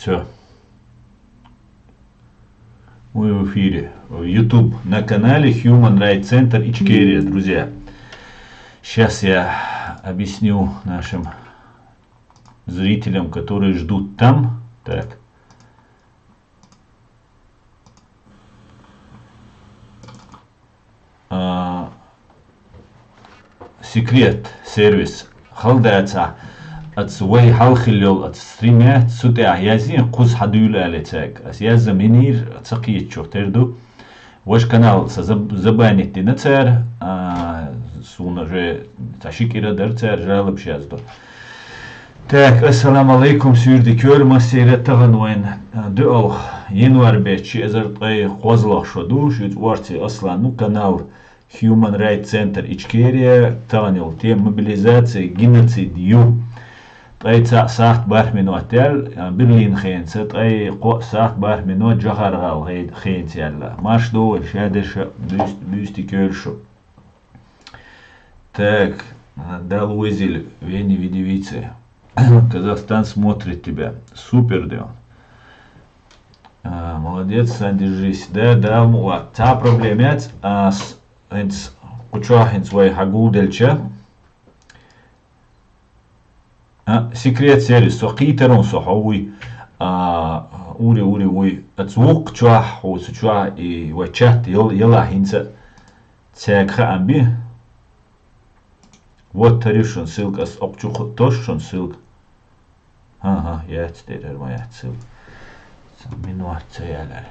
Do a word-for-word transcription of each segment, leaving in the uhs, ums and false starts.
Всё. Мы в эфире. В YouTube на канале Human Rights Center Ичкерия, друзья. Сейчас я объясню нашим зрителям, которые ждут там. Так. А, секрет сервис хала дацахь, аца вай хьалха хилла йолу аца стримехь цу тӀехь язйина, кхуза хьан дуьйла аьлла цаьрга. Аса яздан минийра, ца кхетачух тера ду. Ваша канал сан заб-, забанить дина цара, а, суна уже цхьа ши кӀира дара цара, жалобаш яздо. Так, ассаламу алайкум, суьйре дика йойла массеран. Тахана вайн, а, дуьалгӀа январь беттан ши эзар ткъе кхузлагӀа шо ду, шуьца орций Аслан, ну, канал Human Rights Center Ичкерия, тахана йолу тема мобилизация, геноцид ю. Ткъе цхьаъ сахьт бархӀ минот яьлла, а, Берлин хенаца, ткъе кхоъ сахьт бархӀ минот Джохар-ГӀала хе-, хенаца яьлла. Марша догӀийла, ша дерш буьйс-, буьйса дика йойла шу. Так, а, Дала везийла, Вени, види вице. Казахстан смотрит тебя. Супер, Дион. А, молодец, Сан, держись. Да, да, ма вац. Цхьа проблема яц. А, с-, хӀинца, кху чохь хӀинца вай хьан гулделча. А, секрет сервис, со кхийтарун со хьо вуй. А, ури, ури вуй. Аца вукху чохь, хьо цу чохь, и вай чат ял-, яла хӀинца. Цаьрга хаам би. Вот, тара ю шуна ссылка, ас окху чу кху-, тосу шуна ссылка. ХӀан-хӀа, яц, дера, хӀара ма яц ссылка. Сан минот ца яьлла.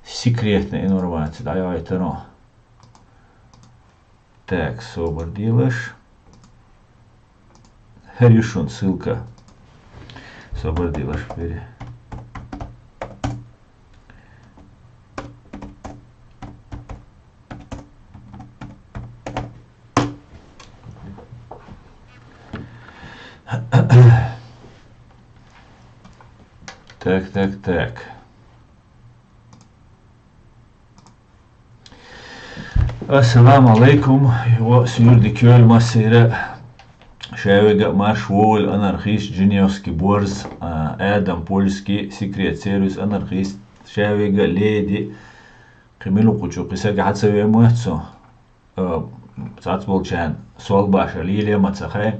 Секретная информация, дӀайойтаро. Так, собар делаш. ХӀара ю шуна ссылка. Собар делаш, бери. Так, так, так. Ассаламу алайкум. Ва суьйре дика йойла массеран. Ша вега а марша вогӀийла, анархист, Женевский борз, а, Адам Польский, секрет сервис, анархист. Ша вега а, леди. Кхин мила ву кху чу, кхин сага хьан ца вен моьтту со? А, цхьацца болчарна сол башар лелае ма ца хай.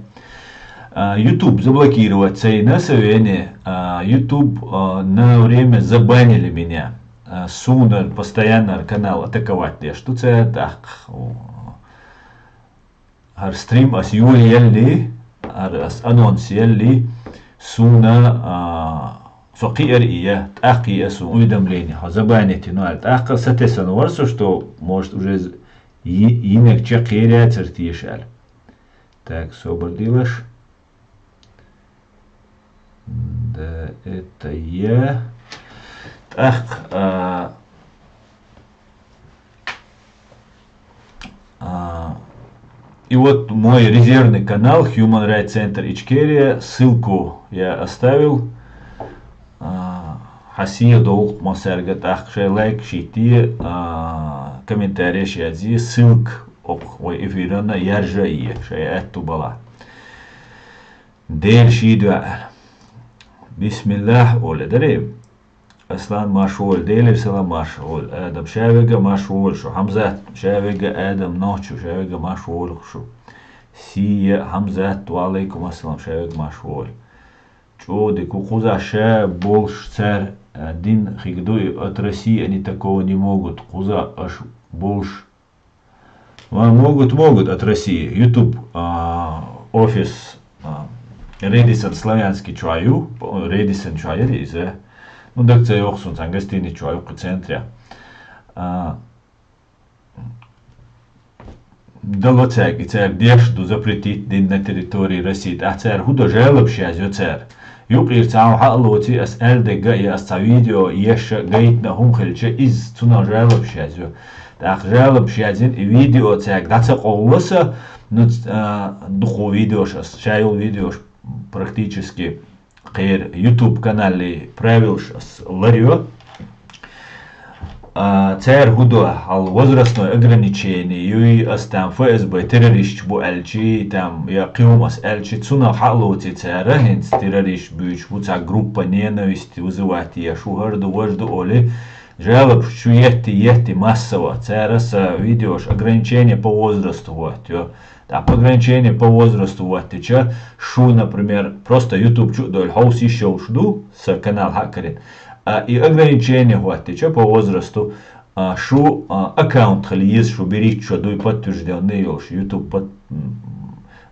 А, YouTube заблокировать ца йина сан, Вени. А, YouTube, а, на время забанили меня. А, суна постоянно канал атаковать деш ду цара, тӀаккха, о, хӀара стрим ас йолаелли, хӀара ас анонс елли, суна, а, со кхиара и я, тӀаккха и я суна уведомление, хьо забанить йина аьлла. ТӀаккха сатесна вара со, что, может, уже з-, йи-, йинарг чекхъяр яцара теша аьлла. Так, собар делаш. Да, это я. Так, а, а, и вот мой резервный канал Human Rights Center Ичкерия. Ссылку я оставил. А, хьан сий долу массаьрга, тӀаккха шайн лайк шийтте, а, комментарий язъе, ссылка окху вай эфирана яржае, шайн аьтту бала. Дела ший дуьхьа. Бисмиллах, олий, дарий. Аслан, марша вогӀийла, Делера салам, марша вогӀийла. Адам, ша вега а марша вогӀийла шу. Хьамзат, ша вега а, Адам, нохчо, ша вега а марша вогӀийла шу. Сия, Хьамзат, ва алайкум ассалам, ша вега а марша вогӀийла. ЧӀогӀа дика ву, кхузахь ша болуш цара, а, дин хиг ду, и от России они такого не могут. Кхузахь аша болуш Ма могут, могут от России. YouTube, а, офис, а, Редисон Славянский чохь ю, Редисон чохь яра иза. Ну, даг ца йоху суна, цхьана гостиница чохь ю, кху центрехь. А, дало цаьрга, и цаьрга деш ду запретить дин на территории России. ТӀаккха цара хӀун до, жалобаш язйо цара. Юкъера цхьа хьан а лоций, ас аьлла дерг а, я ас цхьа видео еш а, гайтина хӀума хилча, иза цунах жалобаш язйо. ТӀаккха жалобаш язйина, и видео цаьрга дӀа ца къовлало сан, ну, ц-, а, дукха видеош ас, ша йолу видеош практически кхеран YouTube каналан правилаш ас ларйо. А, цара хӀу до, хьал возрастной ограничение юй, ас там Ф С Б террористаш бу аьлчи, там, я кхиюм ас аьлчи, цунах хьалоци цара, хӀинца террористаш буьйцуш бу, цхьа группа ненависти вызывать еш, хӀу хӀар ду, вож ду оли, жалоб шу етти, етти массово, цара са видеош ограничение по возрасту хӀоттайо. Так, ограничение по возрасту хӀоттича, шу, например, просто YouTube чу а доль хьовс йиш йолуш ду, са канал хьакарин. А и ограничение хӀоттича по возрасту, а, шу, а, аккаунт хила еза, шу бериччо дуй подтверждённый йолуш, YouTube под-, м,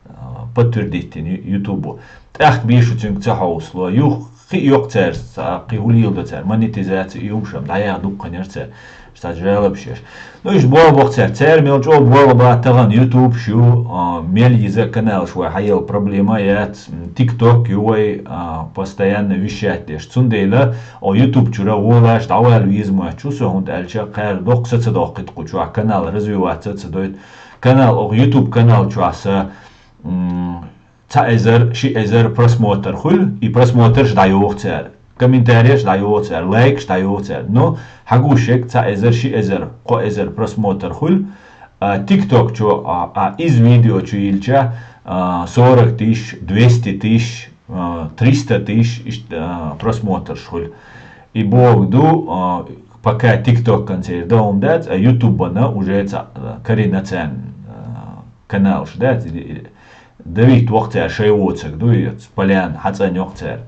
а, подтвердить йина Ю-, YouTube. ТӀаккха бийшу цуьнга ца хьовсало. Юх кхин а йоккха цаьрца, кхин хӀу леладо цара, монетизация и хӀумаш-м дӀаяха дуккханера цара. Цхьа жалобаш еш. Ну, иштта болх бо цара. Цара мел чӀогӀа болх ба тахана YouTube шу, а, мел йиза каналаш вай хьаелла проблема яц. М, TikTok ю вай, а, постоянно вещать деш. Цундела, о, YouTube чура волаш дӀавала веза мотташ ву со, хӀунда аьлча кхара доккха са ца доккхийта кху чохь, канал развиваться ца дойту. Канал, оха YouTube канал чохь са, м, цхьа эзар, ши эзар просмотр хуьлу, и просмотрш дӀайоху цара, комментареш дӀайоху цара, лайкаш дӀайоху цара. Но хьагуш шег цхьа эзар, ши эзар, кхо эзар просмотр хуьлу, а, TikTok чу, а, а, из видео чу йилча, а, сорок тысяч, двести тысяч, а, триста тысяч, иштта, а, просмотрш хуьлу. И боху ду, а, пока TikTok-ан церан дан хӀума дац, а YouTube-ана уже цхьа, а, карина царна, а, каналаш дац, и, и, давить воккху цара шай воцург ду, и поляна хьацӀан йоккху цара.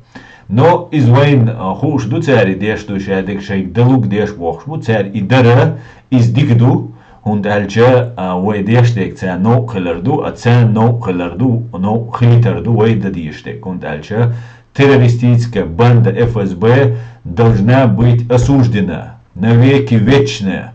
Но иза вайна, а, хууш ду цара и деш ду, шадерг шайга далуг деш бохуш бу, цара и дара, иза дика ду, хӀунда аьлча, а, вай деш дерг царна новкъа хилар ду, а царна новкъа хилар ду, новкъа хилийтар ду вай дан дезаш дерг, хӀунда аьлча террористическая банда Ф С Б должна быть осуждена навеки вечная.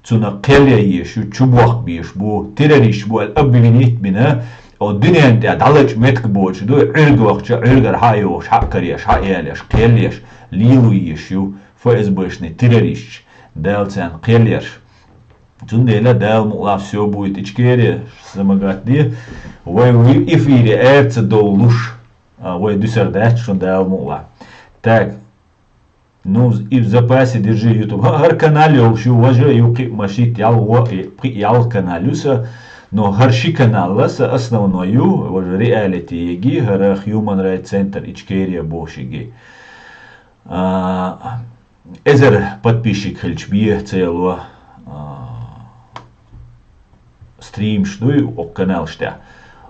Цунах кхел ян езаш ю, чубохка безаш бу, террористаш бу аьлла обвинить бина, о, дуьненна тӀехь дӀалачкъа меттиг боцуш ду, Ӏуьрг вахча, Ӏуьргара хьа а йохуш, хьа а кареш, хьа а ялеш, кхел еш, лело езаш ю Ф С Б-шний террористаш, Дала царна кхел еш. Цундела Дала мукъалахь всё будет Ичкерия, самагат де, вай ву эфире аьрца довлуш, а, вай дуьсар дац шун Дала мукъалахь. Так, ну, и в запасе держи YouTube. ХӀа, хӀара канал йолуш ю, важа ю, кхин а машит ял, во, и кхин а ял канал ю са, но хӀара ши канал ла са основной ю, важа реалити еги, хӀара Human Rights Center Ичкерия бохуш еги. А, эзар подписчик хилча бе ца яло, а, стримаш дуй окху каналаш тӀехь.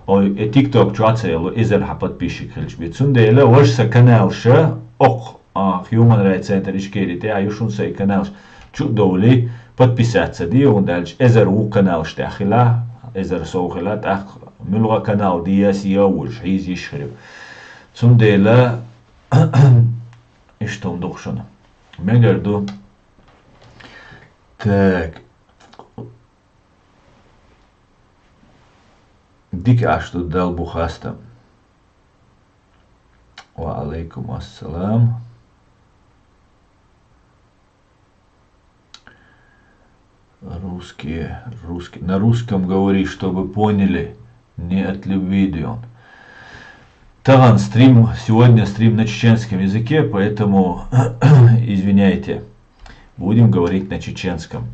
Ой, э, TikTok чу а ца яло, эзар хьа подписчик хилча бе. Цундела важа са каналша окху, а, Human Rights Center Ичкери тӀехь а ю шун сайн каналш чу а довли, подписаться де, хӀунда аьлча эзар вукху каналаш тӀехь хила, эзар сов хила, тӀаккха муьлха канал де, сия а вуьжуш, хьийза йиш хир ю. Цундела Иштта хӀума ду-кх шуна. Мегар ду. Так. Дика Ӏаш ду, Далла бу хастам. Ва алейкум ассалам. Русские, русские. На русском говори, чтобы поняли. Не от любви, Дион. Таган стрим, сегодня стрим на чеченском языке, поэтому извиняйте. Будем говорить на чеченском.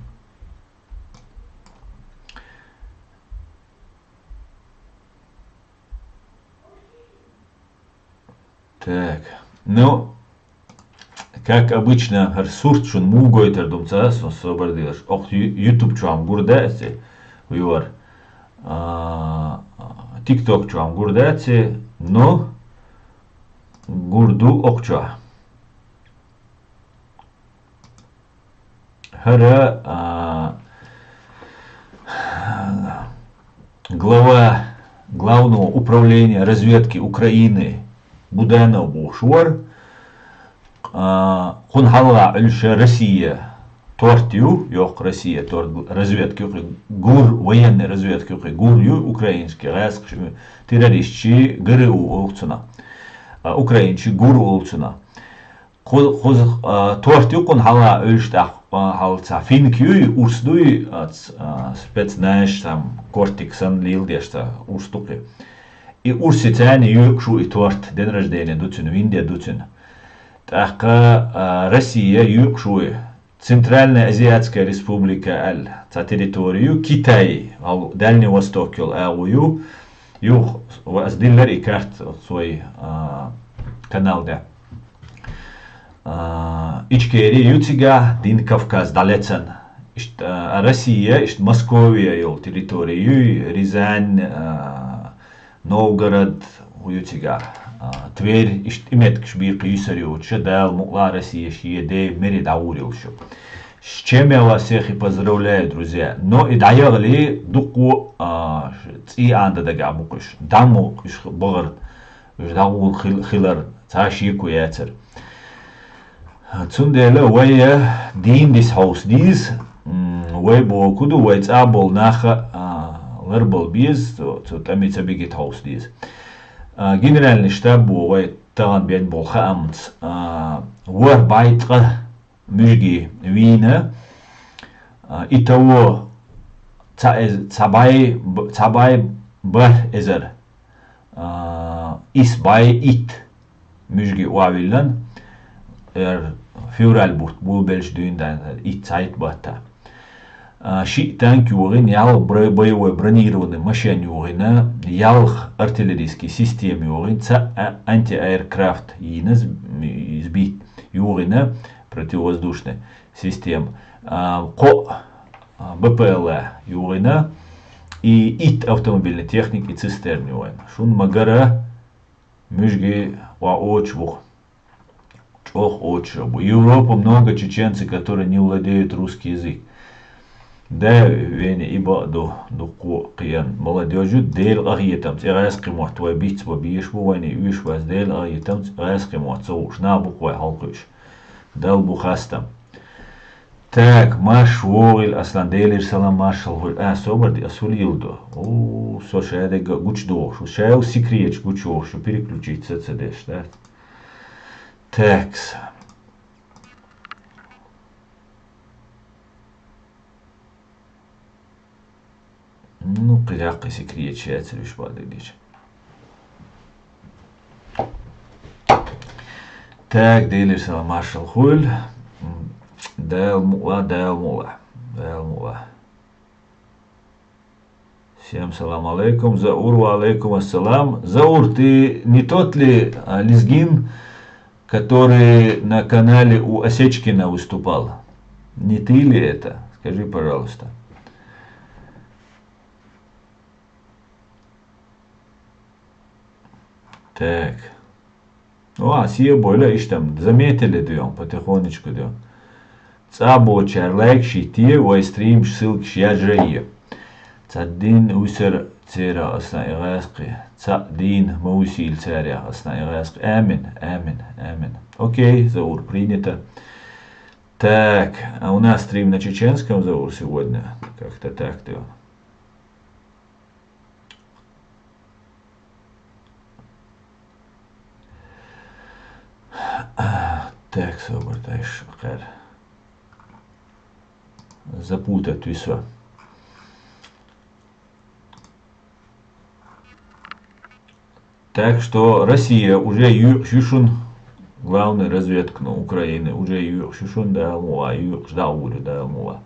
Так. Ну, как обычно, хӀара сурт шуна муха гойтар ду-м ца, со собар делаш. Окху ю-, YouTube чохь-м гур дац, вуьйвар. А, TikTok чохь-м гур дац, но гур ду окху чохь. ХӀара, а, глава Главного управления разведки Украины Буданов бохуш вара. А, кхунна хьалха Ӏуьллуш Россия торт ю, йоккха Россия торт, разведка ю кхин, ГУР, военный разведка ю кхин, ГУР ю, украинский, гӀаскхаш, террористчий, ГРУ олу цунах. А, украинчий ГУР олу цунах. Кху-, кхуза, а, торт ю кхунна хьалха Ӏуьллуш тӀаккха, а, хьалха цхьа финка юй, урс дуй, а, ц-, а, спецназ, там, кортик санна леладеш цхьа урс ду кхин. И урсе царна юькъуш ву и торт, день рождения ду цуьнан, вин де ду цуьнан. ТӀаккха, а, Россия юькъуш ву и, Центральная Азиатская Республика аьлла цхьа территори ю, Китай, гьал-, Дальний Восток йолу агӀо ю. Юха ва ас диллира и карта цой, а, канал де. А, Ичкери ю цигахь, дин Кавказ дӀалецан. Иштта, а, Россия, иштта Московия йолу территори юй, Рязань, а, Новгород, хӀу ю цигахь, а, Тверь, иштта и меттигаш бийкхи юьсур йоцуша, Дала мукъла Россия шен ден мери дӀагӀур йолуш ю. С чем я вас всех и поздравляю, друзья. Но и дӀаяхали дуккхо, а, ш-, цӀий Ӏанда дагахь бу кхуьш. ДӀа ма бу кхуьш бахар, уьш дӀагӀур хил-, хилар, цхьа шеко яцара. Цундела вай дийна диса хьовса дийза, м, вай боху ду, вай цӀа болу нах, а, ларбала беза, цу, цу тӀаме ца бигита хьовса дийза. А, генеральный штаб бу вай тахана бен болу хаамца, а, ворхӀ бӀе ткъа муьжги вийна, а, и того цхьа эз-, цхьа бӀе б-, цхьа бӀе бархӀ эзар, а, исс бӀе итт муьжги охьавиллина, эр февраль бутт булбелча дуьйна дан, итт цхьайтта батта. А, шиъ танк йогӀина, ялх бро-, боевой бронированный машен йогӀина, ялх артиллерийский система йогӀина, цхьа а-, антиаэркрафт йийна, з-, м-, сбит йогӀина, противовоздушный система. А, кхо, а, Б П Л йогӀина, и итт автомобильный техника и цистерна йогӀина. Шун ма-гарра, муьжги охьа очу бу. ЧӀогӀа очу бу. Европа много чеченцы, которые не владеют русский язык. Да, вайна и бакъ ду, дуккха кхиъна молодёжь ю, Делан къахетамца, и гӀаьскхи мотт вай бицбан безаш бу, вайна и оьшуш бац, Делан къахетамца гӀаьскхи мотт ца хууш, нах бу-кх вай хьалакхуьуш. Далла бу хастам. Так, марш вогӀийла, Аслан, Делера салам маршалла хуьлда. А, собар де, ас хӀун йилла ду? У, со шадерг а гучудохуш ву, ша йолу секреташ гучуйохуш ву, переключиться ца деш, да? Такс. Ну, кхидӀа кхин секреташ яцара уьш бакъдерг дийцича. Так, Делера салам маршалла хуьлда. М, Дала мукъ лахь, Дала мукъ лахь, Дала мукъ лахь. Всем салам алейкум. Заур, ва алейкум ассалам. Заур, ты не тот ли, а, лезгин, который на канале у Осечкина выступал? Не ты ли это? Скажи, пожалуйста. Так. О, а сие бойла иштта, заметили дуьйна, потихонечку дуьйна. Цхьа боцучара лайкаш йитте, вай стримаш, ссылкаш яржае. Цхьа дийна вуьсур церан ас и гӀаьскхи. Цхьа дийна ма вуьсийла царех ас и гӀаьскхи. Амин, амин, амин. Окей, Заур, принято. Так, а у нас стрим на чеченском, Заур, сегодня. Как-то так, да. Так, собар, дальше, кхер. Запутать всё. Так что Россия уже ю-, шишун, главный разведка, ну, Украины, уже ю-, шишун, да, мула, ю-, ждал, да, мула.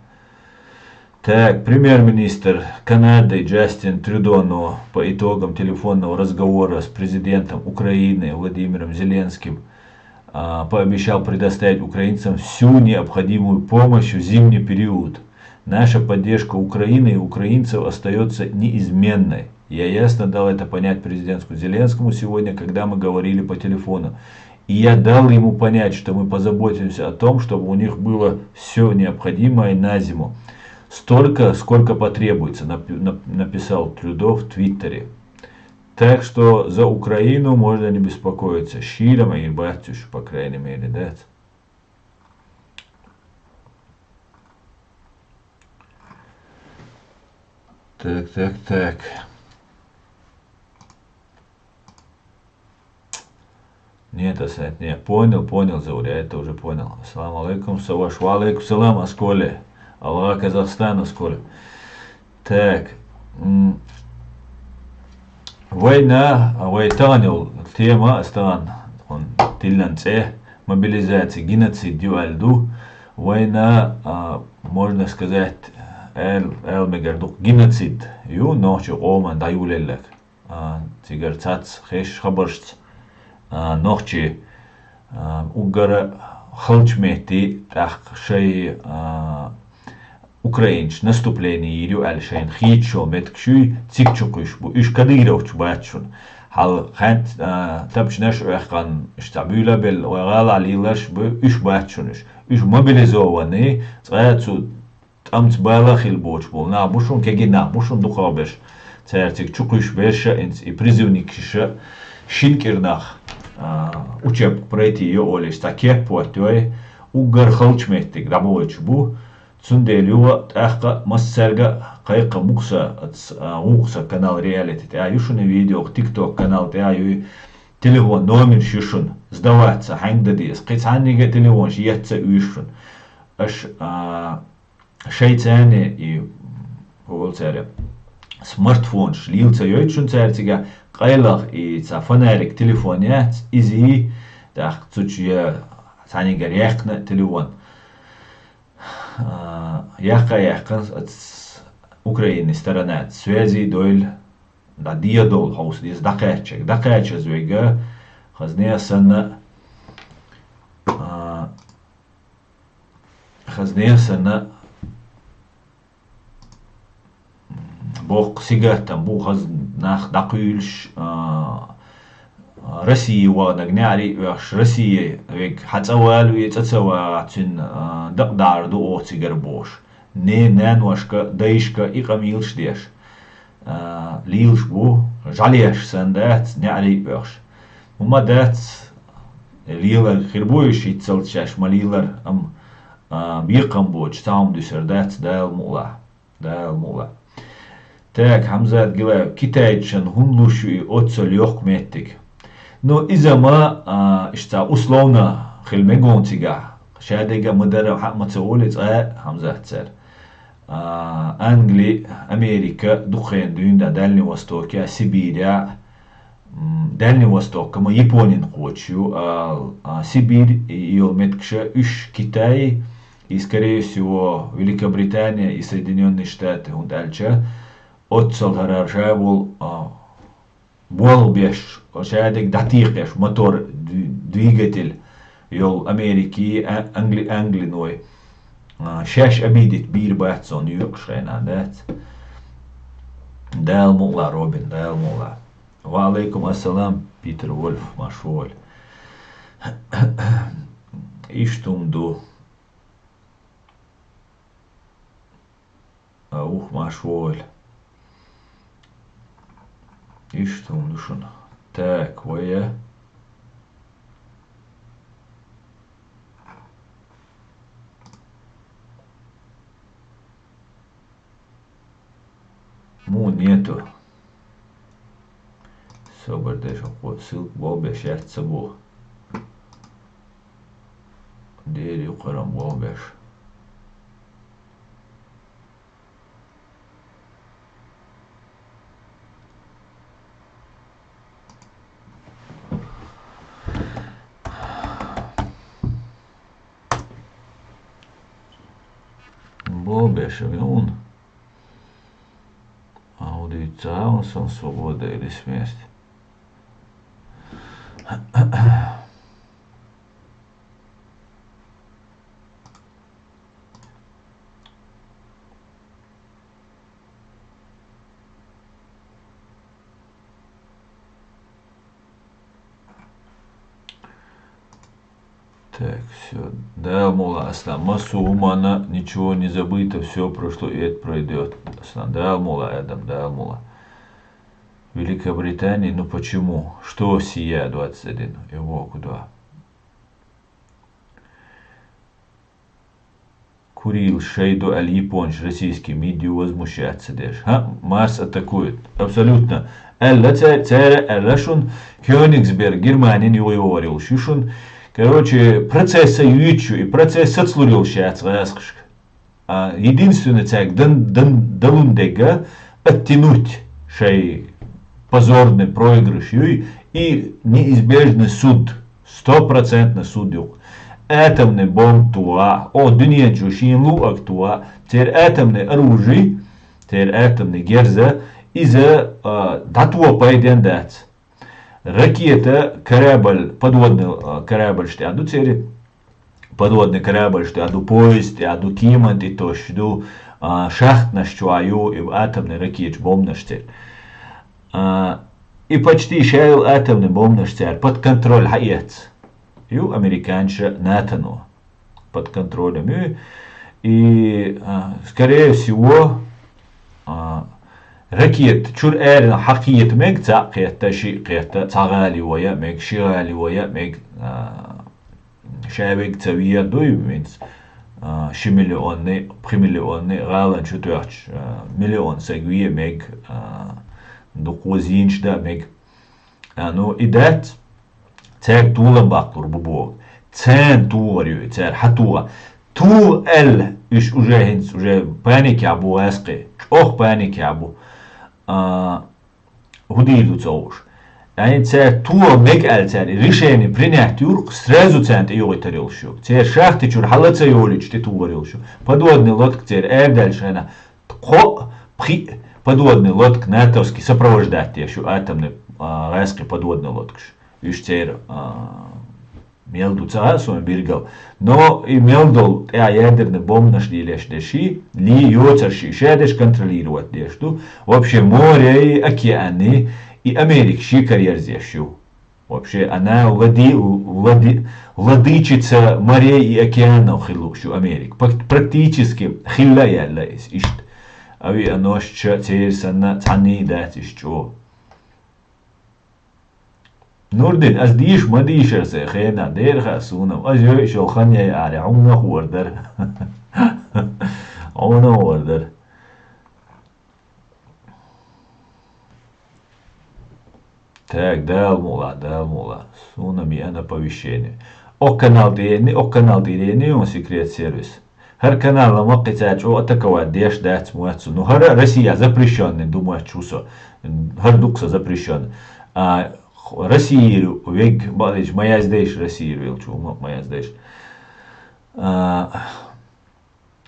Так, премьер-министр Канады Джастин Трюдо, ну, по итогам телефонного разговора с президентом Украины Владимиром Зеленским, а, пообещал предоставить украинцам всю необходимую помощь в зимний период. Наша поддержка Украины и украинцев остаётся неизменной. Я ясно дал это понять президенту Зеленскому сегодня, когда мы говорили по телефону. И я дал ему понять, что мы позаботимся о том, чтобы у них было всё необходимое на зиму. Столько, сколько потребуется, нап-, нап-, написал Трюдо в Твиттере. Так что за Украину можно не беспокоиться. Щиром и батюш, по крайней мере, да? Так, так, так. Нет, Асет, нет. Понял, понял, Заур, я это уже понял. Ассаламу алейкум, Саваш. Ва алейкум салам, Асколе. Алга Казахстан, Асколе. Так. М, вайна, вай тахана йолу тема, ас тахана, хӀун, тиллан цӀе, мобилизация, геноцид ю аьлла ду. Вайна, а, можно сказать, эл, эл мегар ду геноцид ю, нохчи къоман дӀаюлеллаг. А, цигара цац хеш хабаршц, а, нохчи, а, уггара халча метти тӀаккха шай, а, украинч наступление йир ю аьлла шайна хийца шо меткаш юй, циг чу кхуьш бу. Уьш кадыровч бац шун. Хьал хьант, а, тапчнаш оьхкан, уьш цхьа буьйла белла, ой гӀала лилаш бу, уьш бац шун уьш. Уьш мобилизованный, цкъа цу тӀамца бала хила боч болу нах бу шун, кегий нах бу шун дукхагӀбеш. Цаьрцига чу кхуьш берша, инца и призывникиша шин кӀирнах, а, учебка пройти йо олиш, цхьа кеп хӀоттайой, уггар халча меттиг дӀабойтуш бу. Цундела юха тӀаккха массаьрга кхайкха мукса, ац, а, гӀукхуса канал реалити тӀехь ю шуна видео, тикток канал тӀехь юй, телефон номерш ю шуна, сдаваться хьаьнга дан деза. Кхин цхьаннига телефонаш етца уьш шуна. Аш, а, шайцарне и, хӀу олу цаьрга, смартфонаш лийла ца йойту шуна цаьрцига, къайлах и цхьа фонарик телефон яц, изий, тӀаккха цу чу я цхьанигара яьккхина телефон. А, яккха а яьккхина, ац, Украины сторона связи дойла, дӀа дедовла хьовса деза, дӀакхаьчча, дӀакхаьчча вега, хазне а санна, а, хазне а санна, боккха сигаттам бу хаза нах дӀакхуьйлуш, а, Россия ваханаг неӀарий а оьхуш, Россия вега хьан цӀа валуе, цӀа ца вагӀа, цуьнан, а, дакъа дӀар ду оха цигара бохуш. Не, наношка, дайшка и къамелаш деш, а, лелаш бу, жӀалеш санна дац, неӀарий а оьхуш. ХӀума дац, лелар хир бу уьш, хӀинццалц шаьш ма лелар, амма, а, бекхам боцуш цхьа хӀума дуьсур дац, Дала мукъалахь. Дала мукъалахь. Так, Хьамзат Гилаев, китайцашна хӀунда луш ю и оццул йоккха меттиг? Ну, иза ма, а, иштта условно хила мегаш ю цигахь. Шадерг а ма дара, хьа а ма ца олу цкъа а, Хьамзат, цара. А, Англи, Америка, дукха хенахь дуьйна Дальний Востокехь, Сибирехь, м, Дальний Восток ма Японина кхочуш ю, а, а, Сибирь, и йолу меттигаш уьш Китай, и, скорее всего, Великобритания и Соединённые Штаты, хӀунда аьлча оццул хӀара ша волу, а, болх беш, шадерг дӀатийкхеш, мотор, дви-, двигатель йолу Америки, а, Англи-, англиной, а, шаьш обидеть бийр бац цунна юкъаш хенахь, дац? Дала мукъалахь, Робин, Дала мукъалахь. Ва алейкум ассалам, Питер Вольф, марша вогӀийла. Иштта хӀума ду. А, ух, марша вогӀийла. Иштта хӀума ду шуна. Так, вай а. Муха нету? Собар деш, хӀокхо ссылка болх беш яц ца боху. Дера ю кхарам болх беш. Болх беш а веана. А вот и царна сан свобода или смерть. Так, всё. Дала мукъалахь, Аслан. Массо хӀуманна ничего не забыто, всё прошло, и это пройдёт. Аслан, Дала мукъалахь, Адам, Дала мукъалахь. Великобритания, ну почему? Что сия двадцать один? Его куда? Курил шайду аьлла японаш российский МиГ ю возмущаться деш. ХӀаъ, Марс атакует. Абсолютно. Аьлла ца-, цара аьлла шун Кёнигсберг Германин юхайогӀур йолуш ю шун. Короче, процесса юьйцуш ю, и процесс сацлур йолуш яц гӀазкхашка. А, единственное, цаьрга дан, дан, далун дерг оттянуть шай позорный проигрыш юй и неизбежный суд. Стопроцентный суд юкъа. атомный бомба тоха, о, дуьнен чу шийна луъург тоха, церан атомный оружие, церан атомный герз, иза, а, дӀатоха пайден дац. Ракета, корабль, подводный, а, корабльш тӀехь ду церан, подводный корабльш тӀехь ду, поездаш тӀехь ду, кеманаш тӀе тосуш ду, а, шахтанаш чохь ю, и атомный ракеташ, бомбанаш церан. А, и почти шайл атомный бомбанаш цара под контроль хьаэц. Ю американцаша, натано. Под контролем ю. И, а, скорее всего, а, ракета чуьра аьрру хьакхета мега, цхьаъ кхетта, шиъ кхетта, цхьа гӀала йоха мега, ши гӀала йоха мега, а, ша вега ца веха дуй, винц, а, ши миллионный, пхи миллионный гӀаланаш чу тоьхча, а, миллион саг ве мега, а, дукха зенаш дан мега. А, ну, и дац, цаьрга толам баккхалур бу боху. Царна тохар ю, цара хьан тоха? Тоха аьлла, уьш уже хӀинца, уже паникехь бу гӀаскхий. ЧӀогӀа паникехь бу. А, хӀун дийр ду ца хууш. Айн цара тоха мега аьлла цара, решение принять юркъ, сразу царна тӀе йогӀуьйтур йолуш ю. Церан шахти чуьра хьала ца йолуьйтуш тӀе тухур йолуш ю. Подводный лодка церан арадаьллачу хенахь, кхоъ, пхиъ подводный лодка натовский сопровождать деш ю атомный, а, гӀаскхий подводный лодкаш. Уьш церан, а, мел ду ца хаьа суна билггал. Но и мел долу тӀехь ядерный бомбанаш лелош дерш, ли йоцурш, ша дерш контролировать деш ду. Вообще море и океаны и Америка ши карьерзеш ю. Вообще, она влади-, влади-, владычица морей и океанов хила лууш ю Америка. Пак-, практически хилла а яьлла иза иштта. Авианосча церан санна цхьанний дац иштта чӀогӀа. Нурдин, ас дийш ма дийшара сайн хенахь, дера хаьа суна, ас йойуш йолу хан яй аре, хьуна хӀор дара. Хьуна хӀор дара. Так, Дала мукъ лахь, Дала мукъ лахь. Суна миана оповещение. Окху канал тӀе енни, окху канал тӀе енни, он секрет сервис. ХӀара канал ма кхин цара чӀогӀа атаковать деш дац моьтту. Ну, хӀара Россия запрещённый ду моьттуш ву со. ХӀара дукха со запрещённый. А, Россия вег баьлча ма яздеш, Россия велчу ма, ма яздеш. А,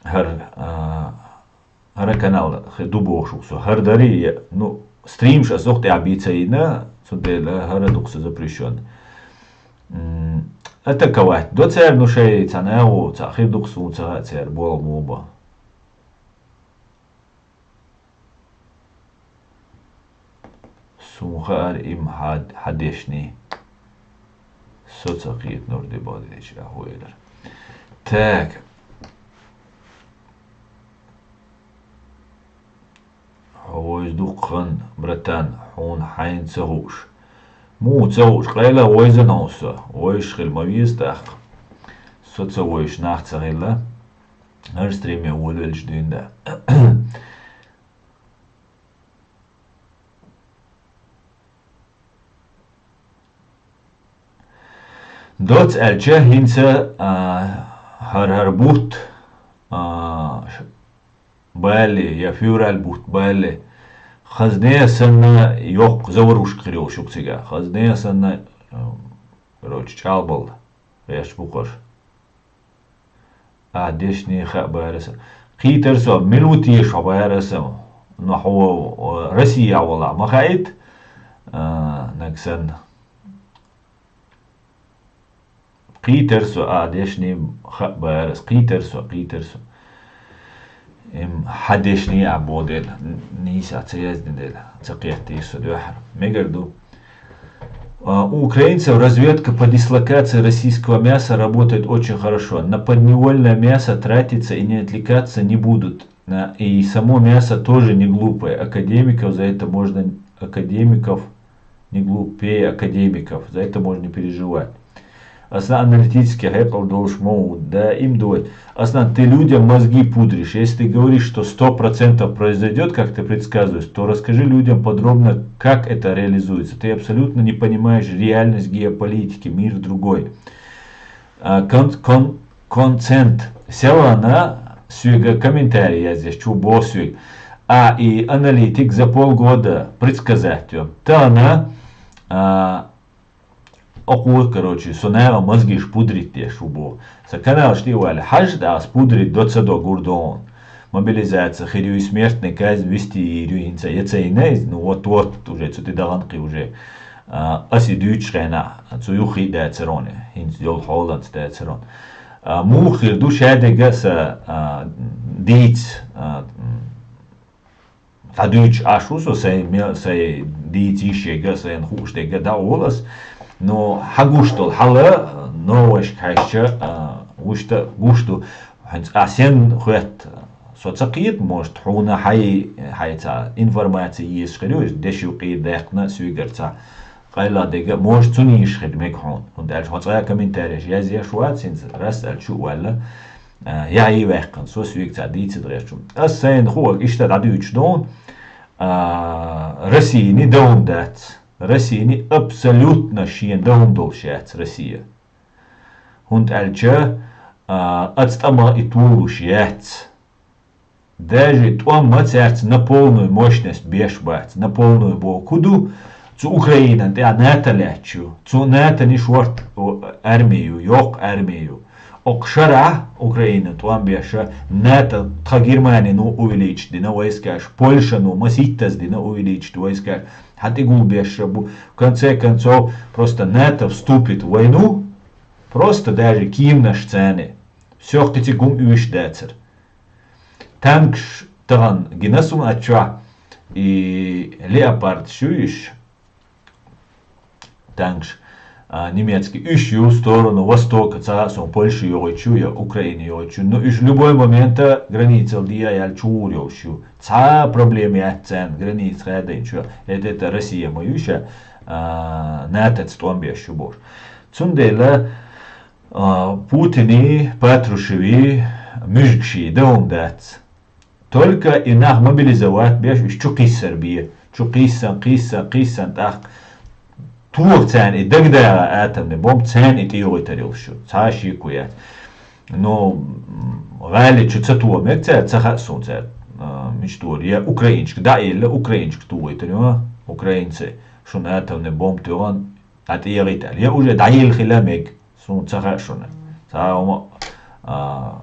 ХӀара, а, хӀара канал хи-, ду бохуш ву со. ХӀара дарий, ну, стримаш аса охьа тӀехь бийца йина, цундела хӀара дукха со запрещён. М, атаковать до цара, ну, шай цхьана агӀо, цхьа хир дукха суна ца хаьа цара, болу муха бан. Суна хаьара, им хьан, хьан дешний. Со ца кхета, Нурди Богданович, ахьа хӀу элира. Так. Хьо вайза дукха хан, братан, хьуна хьайна ца хууш. Муха ца хууш, къайла вайзана хьуна со. Вайш хила ма веза тӀаккха. Со ца вайш нах ца хилла. ХӀара стриме волавелча дуьйна да. Доц аьлча, хӀинца, а, хӀара-хӀара бутт, а, ш-, бале, я февраль бутт бале, хазне а санна, йоккха заварушка хир йолуш ю-кх цигахь. Хазне а санна, а, короче, чӀагӀбалла гӀерташ бу-кх уьш. А, дешнийн хаа бара сан. Кхийтар со, мила ву теша хьо бара сан? Но хьо, э, Россия валахь ма хаийта, а, наг санна. Кхийтар со, а, дешнийн хаа бара сан. Кхийтар со, кхийтар со. Им хьан дешнийн а бо дела, нийса ца яздина дела, ца кхеттийша со дуьххьара. Мегар ду. А, у украинцев разведка по дислокации российского мяса работает очень хорошо. На подневольное мясо тратиться и не отвлекаться не будут. На-, и само мясо тоже не глупое. Академиков за это можно, академиков не глупее академиков. За это можно не переживать. Аса аналитически хьекъал долуш ма ву, даим дуй. Аса ты людям мозги пудришь. Если ты говоришь, что сто процентов произойдёт, как ты предсказываешь, то расскажи людям подробно, как это реализуется. Ты абсолютно не понимаешь реальность геополитики, мир другой. А, кон-, кон-, концент. Селана соьга комментарий яздеш, чу бо соьга. А, и аналитик за полгода предсказать ю. Тана, а, Окхо, короче, со наха мозгаш пудрить деш ву бо. Са каналаш тӀе ваьлла хьажа, ас пудрить до ца до гур дон. Мобилизация хир ю, и смертная казнь вести йир ю, хӀинца я ца йина из, ну вот, вот, уже цу тӀе даханкхи уже. А, ас и дуьйцуш хенахь, цу юххе а дацароне, хӀинца йолу хьоланца дацарон. А, муха хир ду шадерг а са, а, дийца, а, м, дӀадуьйцуш Ӏаш ву со, сайн ме-, сайн дийца йиш ерг а, сайна хууш дерг а дӀа а олу ас. Но хьан гуш долу хьала, новашка хьаьжча, а, вуьшта гуш ду. ХӀинца а сен хоьтту, со ца кхета, может, хьуна хьай, хьай ца информация езаш хир ю, деши кхийра даьккхина соьгара ца. Къайла дерг а, может, цу нийса хир мега хьуна. ХӀунда аьлча хьо цкъа а комментареш язъеш вац, хӀинца рас аьлча шу а ваьлла, а, яхьий ваьккхина, со соьга ца дийца дагӀерчу. Ас сайна хуург иштта дӀадуьйцуш ду, а, Россини дан хӀума дац. Россини абсолютно шен дан хӀума долуш яц Россия. ХӀунда аьлча, а, аца тӀама и толуш яц. Даже тӀом ма цаьрца на полную мощность беш бац, на полную боху ду, цу Украинан тӀехь НАТО лаьтташ ю, цу НАТО-ни шорта арми ю, йоккха арми ю. Окху шарахь Украина тӀом беша, НАТО тхан Германину увеличить дина войскаш, Польшану масийттаза дина увеличить войскаш, хьан тӀегул беша бу. В конце концов, просто НАТО вступит в войну, просто даже киймнаш царна. Всё, кхин цигахь хӀума уьш дацара. Танкаш тахана гина суна аччохь, и леопардаш ю уьш, танкаш, а, немецкий, уьш ю сторону востока, ца хаьа суна, Польша йогӀуьйтуш ю я Украина йогӀуьйтуш ю. Ну, уьш любой момента границал дехьа яьлла чугӀур йолуш ю. Цхьа а проблема яц царна, граница хадийначу, это, это Россия ма ю ша, а, натаца тӀом беш ю бохуш. Цундела, а, Путини, Патрушеви, муьжгаши дан хӀума дац. Только и нах мобилизовать беш, уьш чу кхиссар бе. Чу кхиссан, кхиссан, кхиссан, тӀаккха тоха царна и дагадагӀа атомный бомба, царна и тӀейогӀуьйтур йолуш ю. Цхьа а шеко яц. Ну, м, гӀали чу ца тоха мега цара, ца хаьа суна цара, а, мича тохар. Я украинчка дӀа а елла, украинчка тухуьйтур ю, украинцы, шуна атомный бомба тоьхна, дӀатӀеяхийта аьлла. Я уже дӀаелла хила мега. Суна ца хаьа шуна. Цхьа а хӀума, а,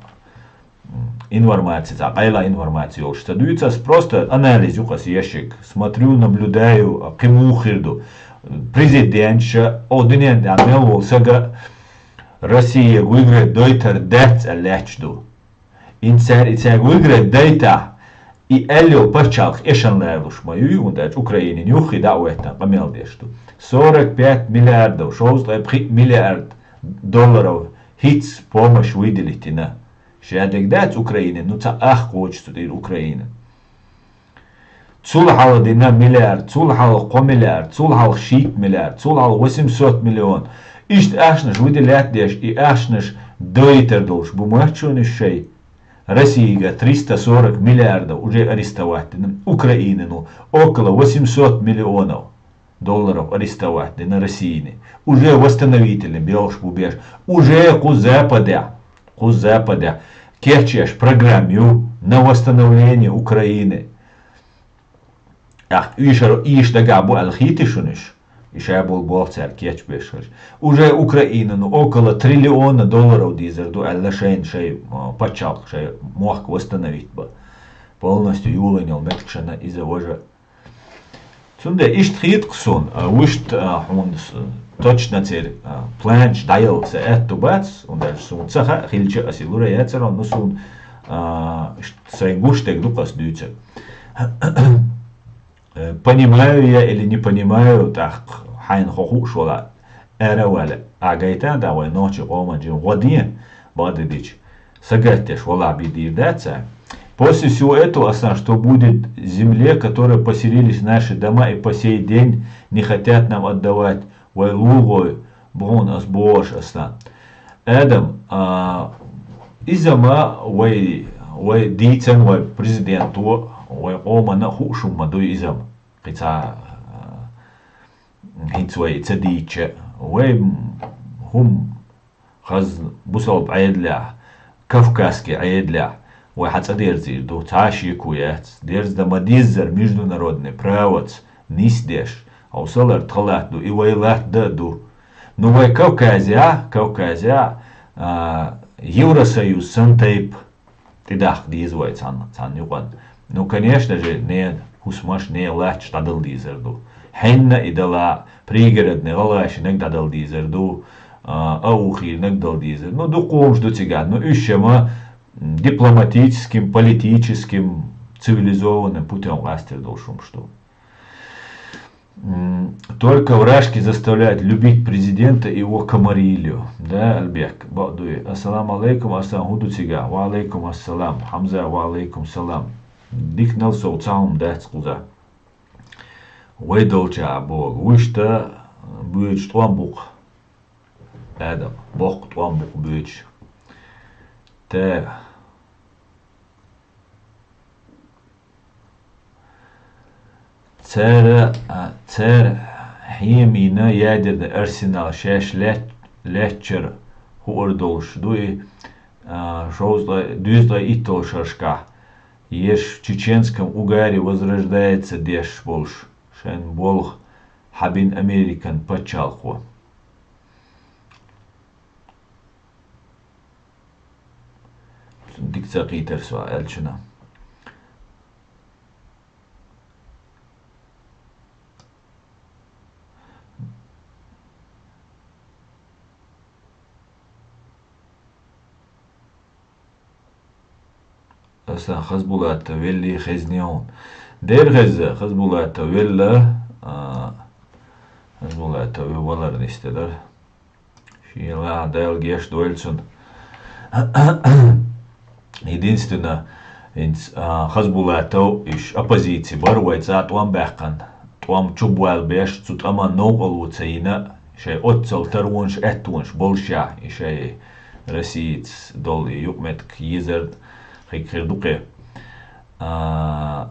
м, информаци, цхьа къайла информаци йолуш ца дуьйцу ас, просто анализ ю-кх ас ешшиг. Смотрю, наблюдаю, а, кхин муха хир ду. Президентша, о, дуьнен тӀехь мел волу сага Россия выиграть дойтар дац аьлла лаьтташ ду. ХӀинца цара и цаьрга выиграть дайтахь, и аьлла йолу пачхьалкх эшна лоруш ма ю, хӀунда аьлча Украинина юххе дӀа а хӀоьттина къамел деш ду. Сорок пять миллиардов, шовзткъе пхиъ миллиард долларов хӀинца помощь выделить дина. Шадерг дац Украинина, ну, цхьа ах кхочуш цу тӀера Украина. Цул хьалха дина миллиард, цул хьалха кхо миллиард, цул хьалха шийтта миллиард, цул хьалха восемьсот миллион. Иштта ахчанаш выделять деш, и ахчанаш дойтар долуш бу моьтту шуна уьш шайн? Россияга триста сорок миллиардов уже арестовать дина, Украинину около восемьсот миллионов долларов арестовать дина Россияни. Уже восстановительный белхаш бу беш. Уже кху Западехь, кху Западехь кечъеш программа ю на восстановление Украины. ТӀаккха уьш, уьш дагахь бу аьлла хийтий шуна уьш? И ша болу болх цара кечбеш хилча. Уже Украинана около триллиона долларов дийзар ду аьлла шайна шайн, а, пачхьалкх, шайн мохк восстановить бан. Полностью юлайна йолу меттигашна иза важа. Цундела иштта хийтта-кх суна, а, вуьшта, а, хьуна с-, точно церан, а, планаш дӀаялла сан аьтту бац, хӀунда аьлча суна ца хаьа, хилча а ас и лур яцара, ну суна, а, ш-, сайн гуш дерг ду-кх ас дуьйцург. Э, понимаю я или не понимаю, тӀаккха хьайна хьо хууш вала, ара а ваьлла, ахь гайтахь да вайн нохчийн къоман жин гӀо ден, бакъдерг дийцича, сагатдеш валахь бен дийр дац цара. После всего этого, аса, что будет земле, которые поселились в наши дома и по сей день не хотят нам отдавать, вай лулгӀой бу хьуна ас бохуш аса. Адам, а, иза ма вай, вай дийцан, вай президенто, вай къоманна а хууш хӀума ма дуй иза ма. Кхин цхьа, а, хӀинца вай ца дийцча, вай хӀума хазна бусалба Ӏедалехь, кавказский Ӏедалехь вай хьан цӀа дерзийр ду, цхьа а шеко яц. Дерза дан ма деззара международный праваца нисдеш, хьо сан лар тхан латта ду, и вай латта дан а ду. Ну, вай Кавказе, Кавказе, а, Евросоюз сан тайпа тӀедаккха деза вай цхьан, цхьан юкъан. Ну, конечно же, не, хӀусамаш, не латташ дӀадала дезар ду. Хьенна и дала, пригородный гӀалгӀашинаг дӀадала дезар ду, а, аухийнаг дала дезар. Ну, дукха хӀумаш ду цигахь. Ну, уьш ма дипломатическим, политическим, цивилизованным путём къастар долуш хӀумаш ду. М, только вражки заставляют любить президента и его комарилью. Да, Альбек, бакъ дуй. Ассаламу алейкум, Арсен, хӀун ду цига? Ва алейкум ассалам. Хьамза, ва алейкум салам. Диканал сов цхьа хӀума дац кхуза. Вай долча богу. Вуьшта буьйцу тӀом бу-кх. Адам, боккха тӀом бу-кх буьйцу. Те. Цара, а, цара хьемийна ядерный арсенал шаьш лет-, леттачара хуур долуш ду и, а, шовзткъе, дуьзткъе итталгӀа шерашкахь, еш в чеченском угаре возрождается деш болуш, шайн болх хьабина Американ пачхьалкхо. Дика ца кхийтар со аьллачунна. Асан Хазбулатов велли хезни хьуна. Дера хеза, Хазбулатов велла, а, Хазбулатов валар нисделар. Шен лаьа Дала геш дойла цунна. Единственно, хӀинца, а, Хазбулатов, уьш оппозици бара вай цӀа тӀом баьккхина, тӀом чубоьлла беш, цу тӀаман новкъарло ца йина, шайн оццал таронаш, аьттонаш болуш, и шайн Россица долу и юкъаметтиг езар хиг хир ду кхе. А,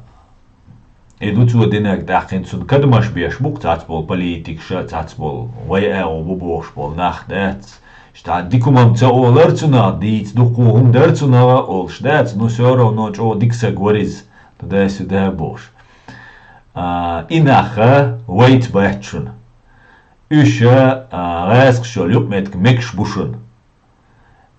И ду цо динарг, тӀаккха хӀинца цунна кадамаш беш бу-кх цхьацца болу политикаша, цхьацца болу вай агӀо бу бохуш болу нах дац. Ша дика хӀума ца олура цунах, дийца дуккха хӀума дара цунах олуш дац, ну, всё равно чӀогӀа дика саг вара иза, туда-сюда бохуш. А, и нах вайца бац шуна. Уьш, а, гӀаскхаш йолу юкъаметтиг мегаш бу шуна.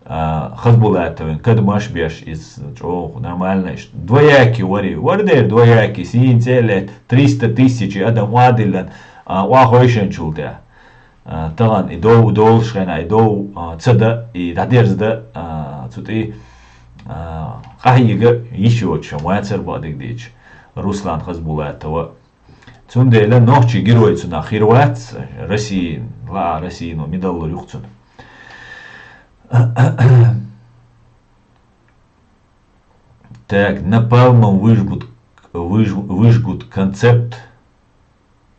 А, Хазбулатовн кадамаш беш, иза чӀогӀа нормально иштта. Двоякий вари. Вара дера двоякий, сийна цӀе а летта, триста тысячи адам охьадиллина, а, охьахевшинчул тӀаьхьа. А, тахана и дов долуш хенахь, и дов, а, ца дан, и дӀадерзадан, а, цу тӀе, а, къахьега йиш йоцуш вацара, бакъдерг дийцича, Руслан Хазбулатова. Цундела нохчийн герой цунах хир вац, Россия, лаа Россия, но медаллур юха цунна. Так, напалмом выжгут, выж-, выжгут концепт,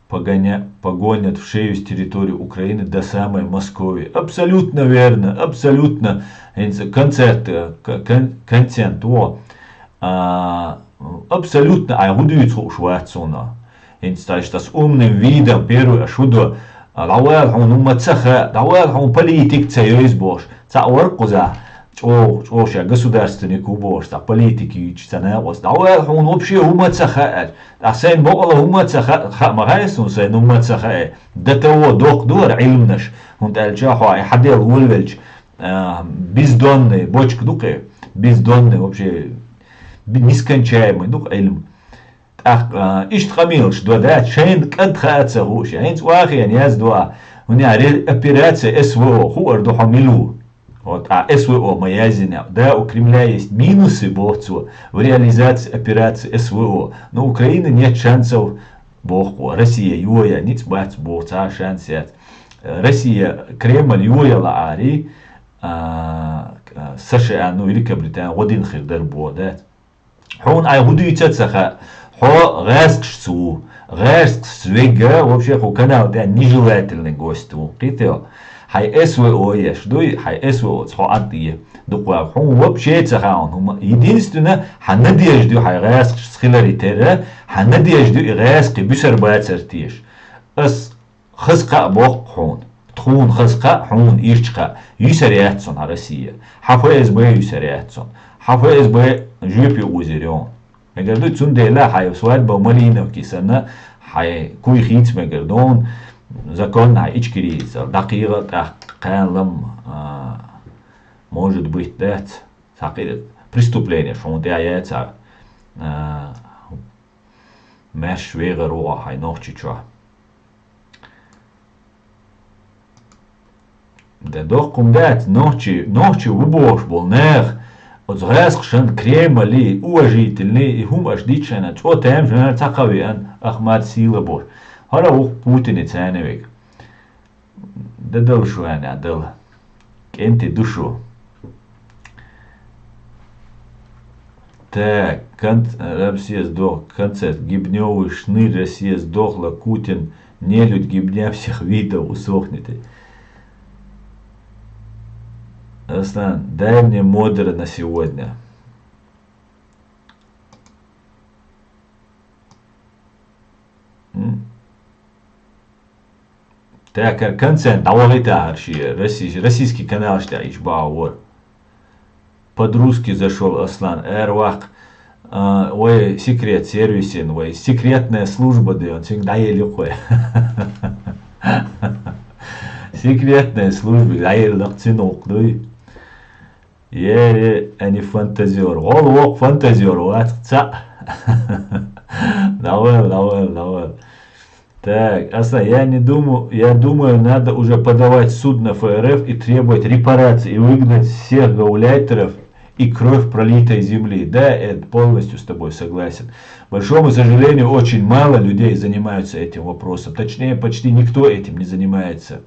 погоня-, погонят в шею с территории Украины до самой Московии. Абсолютно верно, абсолютно. ХӀинца концерт, э, к-, кон-, концент, во. А, абсолютно, ай, хӀун дуьйцу хууш вац суна. ХӀинца тайш тас умным видом первый аш хӀун до, а, дӀавала хьуна хӀумма ца хаьа, дӀавала хьуна политик ца йойза бохуш. Цхьаъ вара кхузахь, чӀогӀа, чӀогӀа ша государственник ву бохуш, цхьа политик юьйцуш ца накъост. ДӀавала хьуна вообще хӀумма ца хаьа аьлла. Ткъа сайн бокъала хӀумма ца хаьа, хаа ма хаьа суна сайн хӀумма ца хаьа. До того доккха ду хӀара Ӏилманаш, хӀунда аьлча хьо и хьаделла волавелча, а, бездонный бочка ду кхе, бездонный вообще, б-, нескончаемый ду-кх Ӏилма. ТӀаккха, а, иштта къамелаш до дац, шайна кӀант хаа ца хууш, хӀинца вахийна яздо, хӀунда ре-, операция С В О, хуур ду хьо мила ву. Вот, а С В О ма яздина. Да, у Кремля есть минусы, боху цо, в реализации операции С В О, но Украины нет шансов, боху, Россия йоя ницкъ бац, боху, цхьа шанс яц. Россия, Кремль йоя лаари, а, С Ш А, ну, Великобритания гӀо дина хир дара боху, да? Хьуна ай хӀун дуьйцу а ца хаьа, хьо гӀаьскхашца ву. ГӀаьскхашца вегга, вообще, хӀу канал тӀе нежелательный гость ву. Кхетий хьо? Хьайн С В О еш дуй, хьайн С В О-ца хьо Ӏад е. Дукха ваьлла, хьуна вообще ца хаьа хьуна хӀума. Единственно, хьан надежда ю хьайн гӀаьскхашца хиларе терра, хьан надежда ю и гӀаьскхи буьсар бацар теша. Ас Хаза кхаъ боккху хьуна. Тхуна хаза кхаъ, хьуна ирча кхаъ. Юьсар яц цунна хьан Россия. Хьан Ф С Б юьсар яц цунна. Хьан Ф С Б жоьпе озийр ю хьуна. Мегар ду, цундела хьайн свадьба Малиновки санна, хьайн куй хийца мегар ду хьуна. Законна ичкерийца, дакъира тӀаккха кхаьнлам, а, может быть, дац. Сакъи-, преступление, шо тӀа яца, а, маьрш вегӀар вугӀа хьай нохчи чу. Да доккхум дац, нохчи, нохчи ву бохуш болу нах, оцу гӀазкхашан Кремли, уважительный, и хӀума аша дичхьана, цӀо тамашийна ца кхавиан, ахмад сила бохуш. ХӀара ву Путине царна вега. Да дала шу аьнна, дала. КӀентий ду шу. Так, кон-, Россия сдох, концерт, гибнёвый шнырь, Россия сдохла, Путин, нелюдь, гибня всех видов, усохните. Аслан, дай мне модера на сегодня. М? Тахар концерт дӀавахийтахьара шен, россий-, российский каналаш тӀехь иш бахьа вара. Под русский зашёл Аслан, эр ваккха, а, вай секрет сервисин, вай секретная служба даьн, цуьнга дӀаелла юкъа вай. Секретная служба, дӀаелла цуьнан гӀуллакх дуй. Ери, а не фантазёр. ГӀолла воккха фантазёр вац цхьаъ. Давай, давай, давай. Так, Аслан, я не думаю, я думаю, надо уже подавать в суд на Ф Р Ф и требовать репарации и выгнать всех гауляйтеров и кровь пролитой земли. Да, Эд, полностью с тобой согласен. К большому сожалению, очень мало людей занимаются этим вопросом. Точнее, почти никто этим не занимается.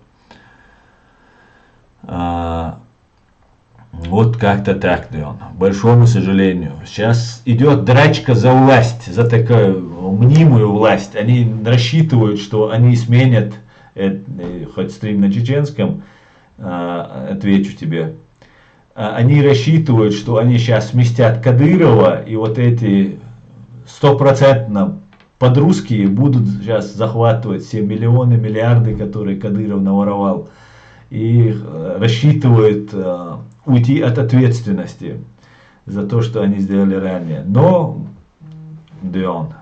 А, Вот как-то так, Леон. К большому сожалению. Сейчас идёт драчка за власть, за такую мнимую власть. Они рассчитывают, что они сменят, э, э, хоть стрим на чеченском, а, отвечу тебе. А, они рассчитывают, что они сейчас сместят Кадырова, и вот эти стопроцентно под русские будут сейчас захватывать все миллионы, миллиарды, которые Кадыров наворовал, и, э, рассчитывают, э, уйти от ответственности за то, что они сделали ранее. Но, Дион,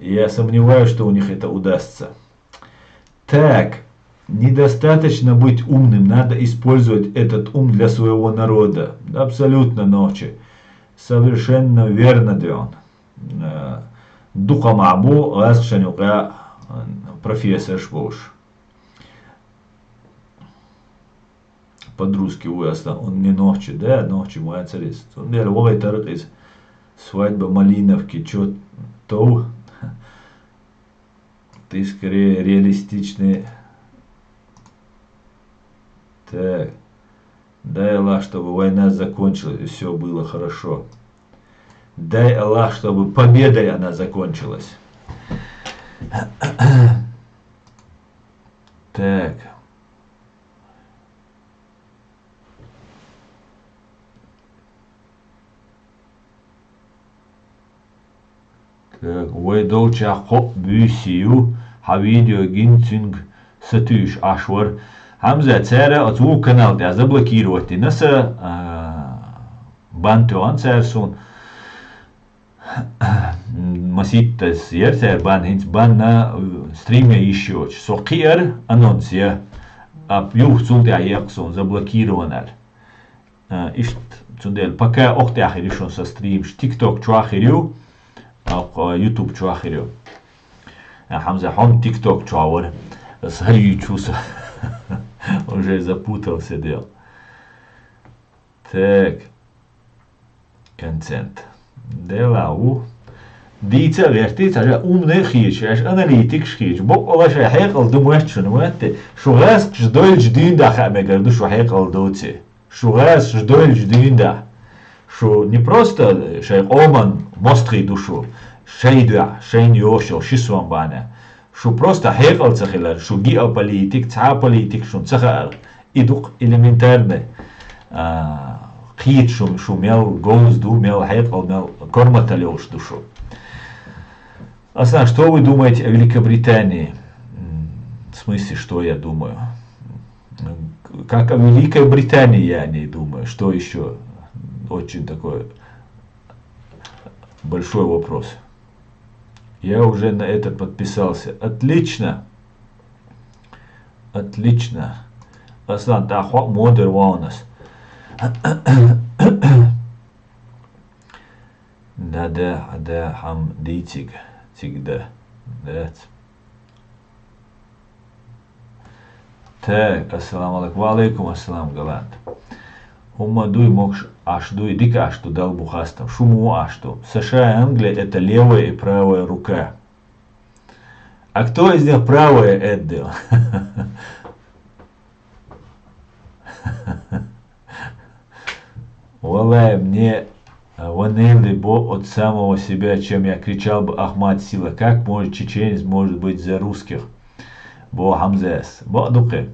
я сомневаюсь, что у них это удастся. Так, недостаточно быть умным, надо использовать этот ум для своего народа. Абсолютно, Нохчи. Совершенно верно, Дион. Э, дукха ма бу гӀазкхашна юкъа, э, профессорш болуш. По-русски ву аса, он не нохчи, да, нохчи ма яцара иза. Цундела вахийтарх иза. Свадьба Малиновки, чё тов? Ты скорее реалистичный. Так. Дай Аллах, чтобы война закончилась и всё было хорошо. Дай Аллах, чтобы победой она закончилась. Так. Так, вай долчохь кхоъ буьйса ю, хьан видео гина, цуьнга сатуьйсуш Ӏаш вара. Хьамза, цара оцу вукху канал тӀехь заблокировать дина сан, а, бан тоьхна цара суна. Маситтаза яра цара бан, хӀинца банна, э, стриме йиш йоцуш. Со кхиара анонс я, а, юха цул тӀаьхьа еккха суна заблокирована аьлла. А, иштта, цундела пока окху тӀехь хир ю шуна сан стримаш. TikTok чохь хир ю, а, YouTube чохь хир ю. А, Хьамза, хьо-м TikTok чохь вара. Ас хӀара юьйцу со. Уже запутался, дел. Так. Концент. Дела ву. Дийца а гӀертий, цхьа жа умный а хеташ, аша аналитикаш а хеташ, бакъалла шайн хьекъал ду моьтту шуна, моьтту? Шу гӀазкхаша дойлучу дуьйна дӀа хаа мегар ду шу хьекъал доций. Шу гӀазкхаша дойлучу дуьйна дӀа. Шу не просто шайн къоман мостагӀий ду шу, шайн дуьхьа, шайна йошу йолу ши сом бахьана. Шу просто хьекъал ца хилар, шу геополитика, цхьа а политика шуна ца хаьара. И ду-кх элементарно, а, кхета шу, шу мел говза ду, мел хьекъал, мел корматалла йолуш ду шу. Аслан, что вы думаете о Великобритании? М, в смысле, что я думаю? Как о Великой Британии я о ней думаю. Что ещё? Очень такой большой вопрос. Я уже на этот подписался. Отлично! Отлично. Аслан, тӀаккха хьо модер ванас. Да, да, да, хьам дийциг, циг да. Дац. Так, ассаламу алейкум. Ва алейкум ассалам, Галант. ХӀумма дуй, могаш Ӏаш дуй, дика Ӏаш ду, Дала бу хастам. Шу му Ӏаш ду. США и Англия — это левая и правая рука. А кто из них правая, Эддел? Валлай, мне, а, ванели бо от самого себя, чем я кричал бы: «Ахмат, сила!» Как может чеченец может быть за русских? Бо Хамзес. Бо дукхе.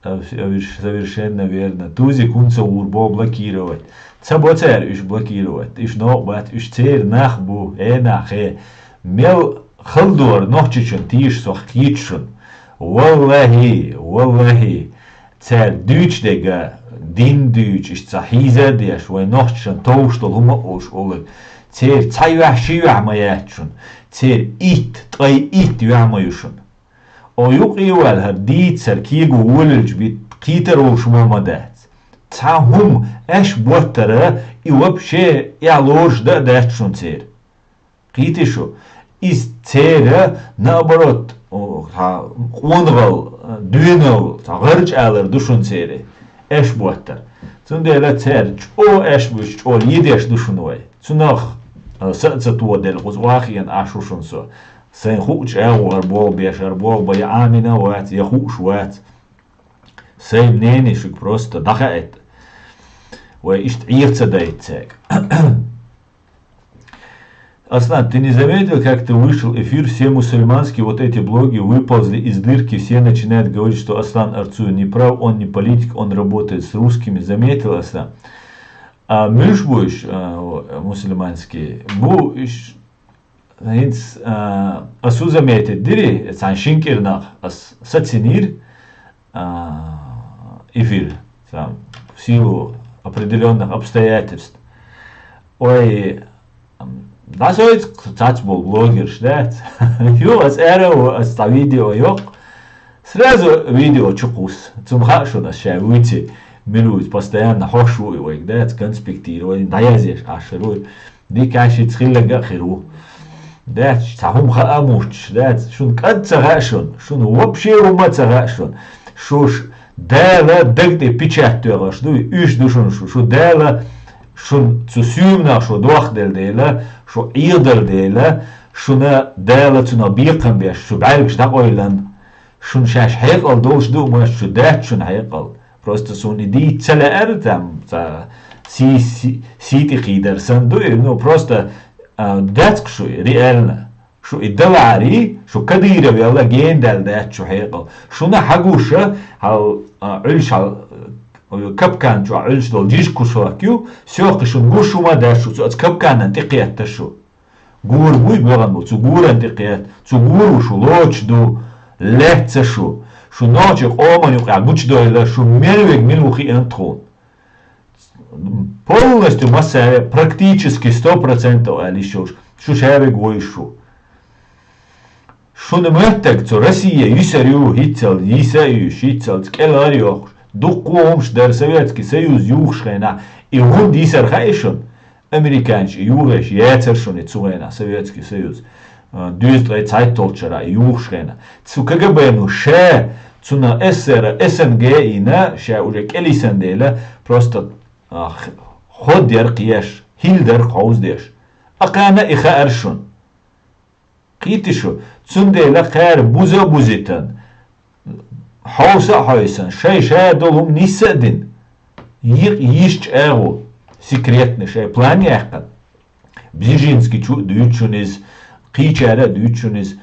А, вс-, а, виш-, совершенно верно. Тузи кунца урбо блокировать. Ца боцар уж блокировать. Уж нокъ бат, уж цер нах бу, э нах, э. Мел халдор нохчичун тийш сох кийчшун. Валлахи, валлахи. Цар дуьйч дега, дин дуьйч, иш ца хьийза деш, вай нохчишан товш дол хӀума уш улаг. Цер ца юахь, ши юахь ма яьчшун. Цер итт, ткъай итт юахь ма юшун. О юкъ йивал хӀар дийцар кийгу волилч бит кхитар вовш ма ма дац. Цхьа хӀума аш боттара и вообще я лорш да а дац шун цер. Кхийти шу, из цера, наоборот, о, ха, къонгал, дуьнал, ца гӀарч алар ду шун цере. Аш боттар. Цундела цер чӀо аш буч, чӀо лидеш ду шун вай. Цунах, а, са а ца тодел, гӀуз вахиен а шу шун со. Сайн хуъ чӀагӀу гӀар бол беш, гӀар бол ба я Амина вац, я хуъш вац. Сайн мнение шуг просто дахаэт. Вай ишт Ӏеха ца дайт цег. Аслан, ты не заметил, как ты вышел эфир, все мусульманские вот эти блоги выползли из дырки, все начинают говорить, что Аслан Арцуев не прав, он не политик, он работает с русскими. Заметил, Аслан? А муьш буш, а, мусульманский? Бу иш Хинц, а, асу заметить дири, цан шинкирнах ас сацинир, а, эфир, цан в силу определённых обстоятельств. Ой, м, да соиц цац бол блогерш, да? Ю, ас эра, ас та видео ёк. Сразу видео чукус. Цум хашун ас шай уйти, милуц, постоянно хошуй, ой, да, конспектируй, да, я здесь ашируй. Дикаши цхиллага хиру. Дац, ца хӀум хаа муч, дац, шун кӀад ца гӀа шун, шун вообще ума ца гӀа шун. Шуш Дала дагде печать тёгаш ду, уьш ду шун шу, шу Дала шун цу сюмнах шу дох дел дела, шу Ӏедал дела, шуна Дала цуна бекхам беш, шу бӀаргаш дакъойлан, шун шаш хьекъал долш ду, муш шу дац шун хьекъал. Просто суна и дийца лаьара там, ца си-, си-, сийти кхийдар сан ду, ну, просто, а, дацк шу, реально. Шу и далари, шу Кадыров яла гендал дац шу хьекъал. Шуна хьагуша, хьал, а, Ӏуьлш хьал, а, капкан чу Ӏуьлш дол жиж кушвак ю, сёхки шун гуш шу ма дац шу, цу ац капканан тӀекхетта шу. Гур буй бегӀан бу, цу гуран тӀекхет, цу гуру шу лоч ду, леца шу, шу ночи къоман юкъа гучдойла, шу мервег мил ухи ан тхун. Полностью массаве, практически сто процентов али шуш, шу шавег вой шу. Шуна меттаг цу Россия йисар ю, хӀиццал йиса ю, шиццал кӀелар йохуш. Дуккху хӀумш дар Советский Союз юхуш хена, и хӀунда йисар хаьий шун? Американчи юхеш яцар шуна цу хена Советский Союз, а, дуьйста ткъе цхьайттолчара юхуш хена. Цу КГБ-ну ша, цуна СССР, СНГ ина, ша уже кӀелисан дела, просто, а, х-, ход яр кхеш, хил дар кховздеш. Акхана и хаар шун. Кхийти шу, цундела кхаьра буза а бузитан, хьовса а хьойсан, шай ша долу хӀума нисса а дина, йикъ йиш чӀагӀо, секретный шай план яьккхина. Бзижинский чу а дуьйцу шуна иза, кхийчара а дуьйцу шуна иза.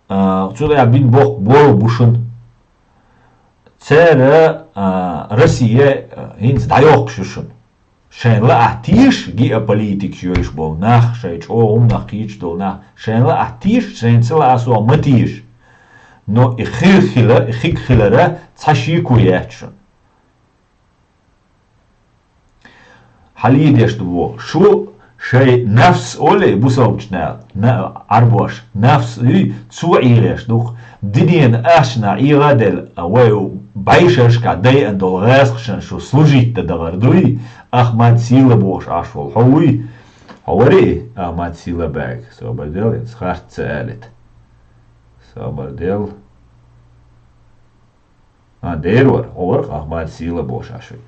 А, цу тӀехь бин боккха болу бу шуна. Цара, а, Россия, а, хӀинца дӀайоккхуш ю шуна. Шайн лаахь тийша геополитикаш йойш болу нах, шайн чӀогӀа хӀуманах кхийчаш долу нах, шайн лаахь тийша, шайн ца лаахь сох ма тийша. Но и хир хила, и хиг хилара цхьа шеко яц шуна. Хьалийдеш ду боху. Шу Шай нафс олий бусалбачна, на-, Ӏарбош, нафс юй, цо Ӏийгъеш ду-кх. Динена ахчанах Ӏийгъа а делла, вай бӀешерашкахь дайъана долу гӀазкхашна шу служить дан дахар дуй, Ахмад Сила бохуш Ӏаш волу хьо вуй? Хьо варий, Ахмад Сила баьг? Собар дел, иза харц ца алийта. Собар дел. А, дер вара, хьо вара Ахмад Сила бохуш Ӏаш вуй.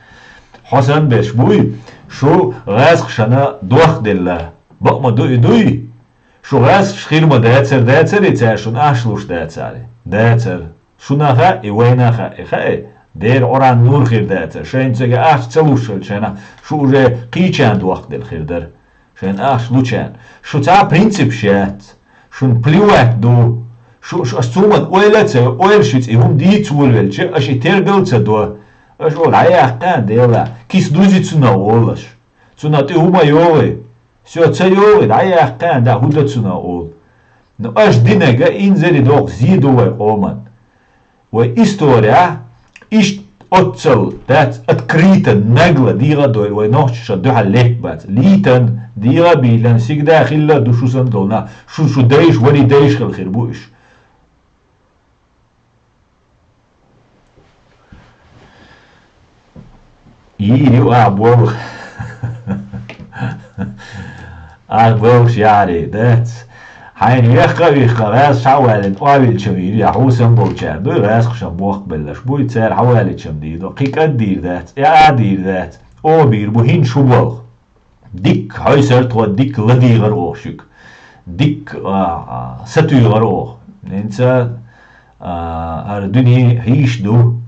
Хьо санна берш буй, шу гӀазкхашна дохделла. Бакъ ма ду и дуй? Шу гӀазкхаш хир ма дацара, дацара и цара шуна ахча луш дацара? Дацара. Шуна хаьа и, вайна хаьа и, хаьа и? Дера Ӏоран нур хир дацара. Шайна цига ахча ца луш хилча, шайна шу уже кхийчарна дохделла хир дара. Шайна ахча лучарна. Шу цхьа принципаш яц. Шуна плевать ду. Шу, шу, аш цу хӀуманна ойла а ца, ойла шуьца и хӀума дийца волавелча, аш и тергал а ца до. Аш олу, дӀаяккха, Дела, киса дузи цунах олуш. Цунах тӀе хӀума йогӀий? Со ца йогӀий, дӀаяккха, да, хӀу дан цунах олу. Ну, аш динарг а инзаре доккха зе ду вай къоман. Вай история иштта оццал дац, открыто, нагло дийгӀа а дойла, вай нохчаша дуьхьал летта бац. Лийтан, дийгӀа а бийлан, сигда хилла а ду шу санна долу нах, шу, шу дайша, вари дайша хила хир бу уьш. Йийр ю ахь болх. Ахь болх яхьарий дац. Хьайна вехха а вихха, гӀазкхаша хьа а ваьллина, охьавиллича вийр я хьусан болчара дуй, гӀазкхашна бохк белларш буй, цара хьа а ваьллича дийр ду, кхин кӀад дийр дац, я а дийр дац, оха бийр бу хӀинца шу болх. Дикка хьойсар тхо, дикка ладийгӀар оха шуьга. Дикка, а, а, сатуьйгӀар оха. ХӀинца, а, хӀара дуьне хьийш ду.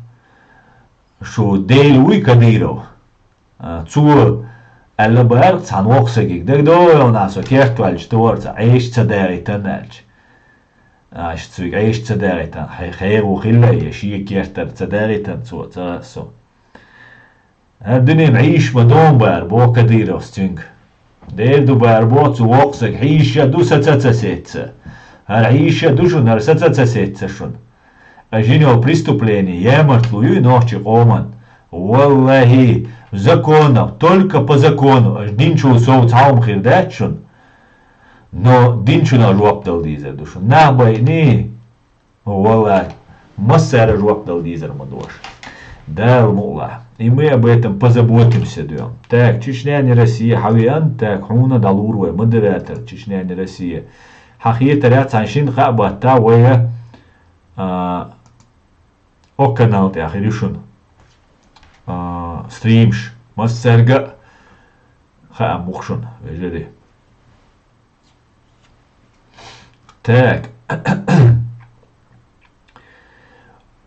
Шу Дела вуй, Кадыров? А, цо аьлла бара цхьана воккха сагига, дагадогӀий хьуна, со керта ваьлча товар ца, Ӏеша ца дагӀийтан аьлча. Аша цуьнга Ӏеша ца дагӀийтан, хье-, хьехо хилла я шен кертара ца дагӀийтан цо, ца со. ХӀара дуьненан Ӏийша ма ду бара, боху Кадыровс цуьнга. Дера ду бара, боху, цу воккхасаг хьийша ду, саца ца сеца. ХӀара хьийша ду шуна, хӀара саца ца сеца шуна. Аш йина йолу преступление ямартло ю и нохчийн къоман? Валлахи, законом, только по закону, аш динчул сов цхьа хӀума хир дац шуна. Но динчунах жоп дала дезар ду шуна. Нах байъний, валлахи, массара жоп дала дезар ма ду аш. Дала мукъ лахь. И мы об этом позаботимся, дуьйна. Так, Чечня не Россия, хьан веана, так, хьуна дӀалур вай, модератор, Чечня не Россия. Хьан хетарехь цхьана шина кхаа батта вайга, а, окху канал тӀехь хир ю шуна, а, стримаш. Массаьрга а хаам бу-кх шуна, вежарий. Так.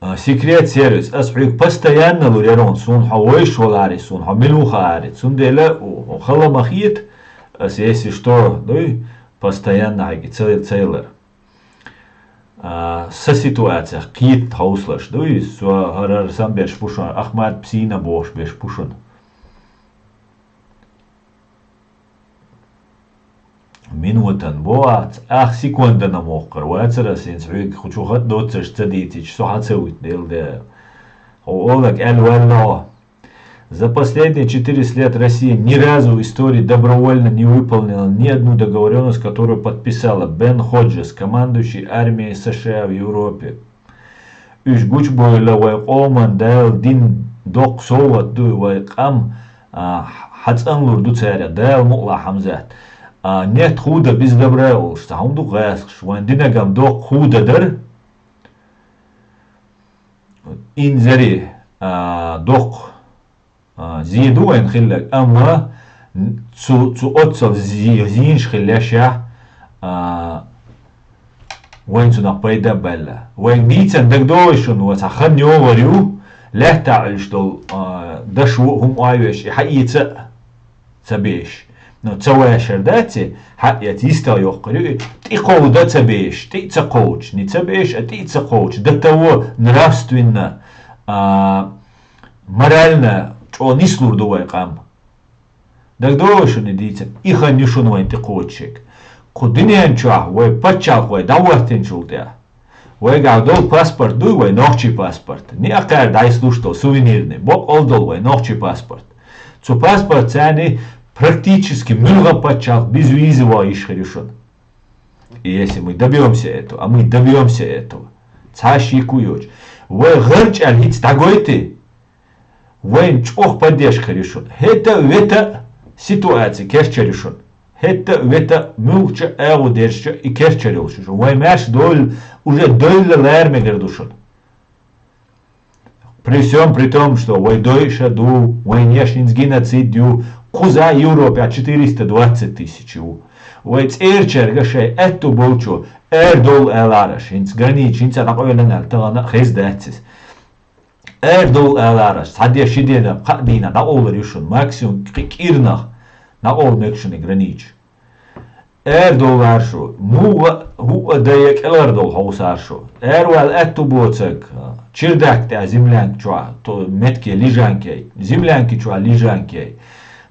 А, секрет сервис. Ас хьоьга постоянно лур яра хьуна, суна хьо вайш валаре, суна хьо мила ву хааре. Цундела у, у хала ма хета, ас если что, дуй, постоянно хьайга ца, ца ялар. А, сан ситуацех кхета хьовсалаш ду иза, со хӀара, хӀара сан берш бу шуна, Ахмад Псина бохуш берш бу шуна. Минутан бо ац, ах секундана мохкар вацара, сенца хьоьга кху чу хатта доццаш ца дийцича, со хьан ца вуьту, Дела де. Хьо олаг аьлла ваьлла хьо. За последние четыреста лет Россия ни разу в истории добровольно не выполнила ни одну договорённость, которую подписала Бен Ходжес, командующий армией США в Европе. Уьш гучубевлла вай къоман Дала дина доккха совгӀат ду, вай къам, а, хьацӀанлур ду цаьрга, Дала мукъ лахь, Хьамзат. А, нет худа без добра олуш цхьа хӀума ду гӀазкхаш. Вайн динагам доккха худа дара. Инзаре, а, доккха, а, зе ду вайн хилларг, амма цу, цу оццал зе-, зенаш хиллешехь, а, вайн цунах пайда а баьлла. Вайн дийцан дагадогӀий шуна, вай цхьа хан йогӀур ю, лаьттахь Ӏуьллуш долу, а, даш ву хӀума ойвеш, и хьаэца а ца беш. Ну, ца вашар дац и, хьаэца йистагӀ йоккхур ю и, тӀе кховда ца беш, тӀе а ца кховча, не ца беш, а тӀе а ца кховча, до того нравственно, а, морально чӀогӀа нислур ду вай къам. ДагадогӀий шуна и дийцар? И хан ю шуна вайн тӀе кхочушъерг. Кху дуьнен чохь вай пачхьалкх вай дӀахӀоттинчул тӀаьхьа. Вайгахь долу паспорт дуй, вай нохчий паспорт. Неакхара дӀайслуш долу сувенирный, боккъал долу вай нохчий паспорт. Цу паспорт царний Практически муьлхха паччахьалкх безвизово йиш хир ю шуна. И если мы добьёмся этого, а мы добьёмся этого, цхьа шеко йоцуш, вай гӀарчӀел хӀинца дӀагойтий, вайна чӀогӀа поддержка хир ю шуна. ХӀета а, вета а ситуаци керчар ю шуна. ХӀета а, вета а муьлххача а агӀо дерзча а и керчар йолуш ю шуна. Вай маьрша довла, уже довла лара мегар ду шуна. При всём при том, что вай дойша ду, вайна еш хӀинца геноцид ю, кхузахь Европехь четыреста двадцать тысяч ю. Вай цӀерачаьрга шайн аьтту болчо арадовла алараш, хӀинца граница хӀинца дӀакъевлина аьлла тахана а хезна дац иза. Арадовла алараш, цхьа де ши дена, кхаа дийнахь дӀакъовлар ю шуна, максимум кхи-, кӀирнах дӀакъовла мега шуна и граница. Арадовлар шу, муха а, хӀуъа а дайа кӀелхьардовла хьовсар шу. Аравала аьтту боцург, чердак тӀехь землянка чохь, то, метке лежанке, землянки чохь лежанке.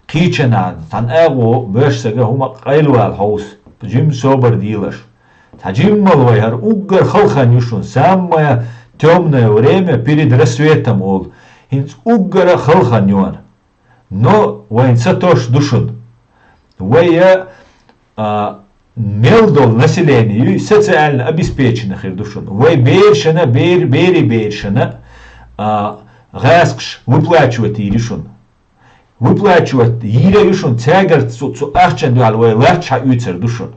Кхечанхьа цхьана агӀо боьрша сага хӀума къайлавала хьовса, жимма собар делаш. Цхьа жиммал вай хӀара уггар халханна ю шуна, самое тёмное время перед рассветом олу, хӀинца уггара халханна ю хӀара. Но вайн сатош ду шуна. Вай, а, мел долу население юй социально обеспеченный хир ду шуна. Вай берашна, бер-, бери берашна, а, гӀаскхаш выплачивать йийр ю шуна. Выплачивать йийр ю шуна, цаьргара цу, цу ахчан дуьхьал вай лач хьаоьцур ду шуна.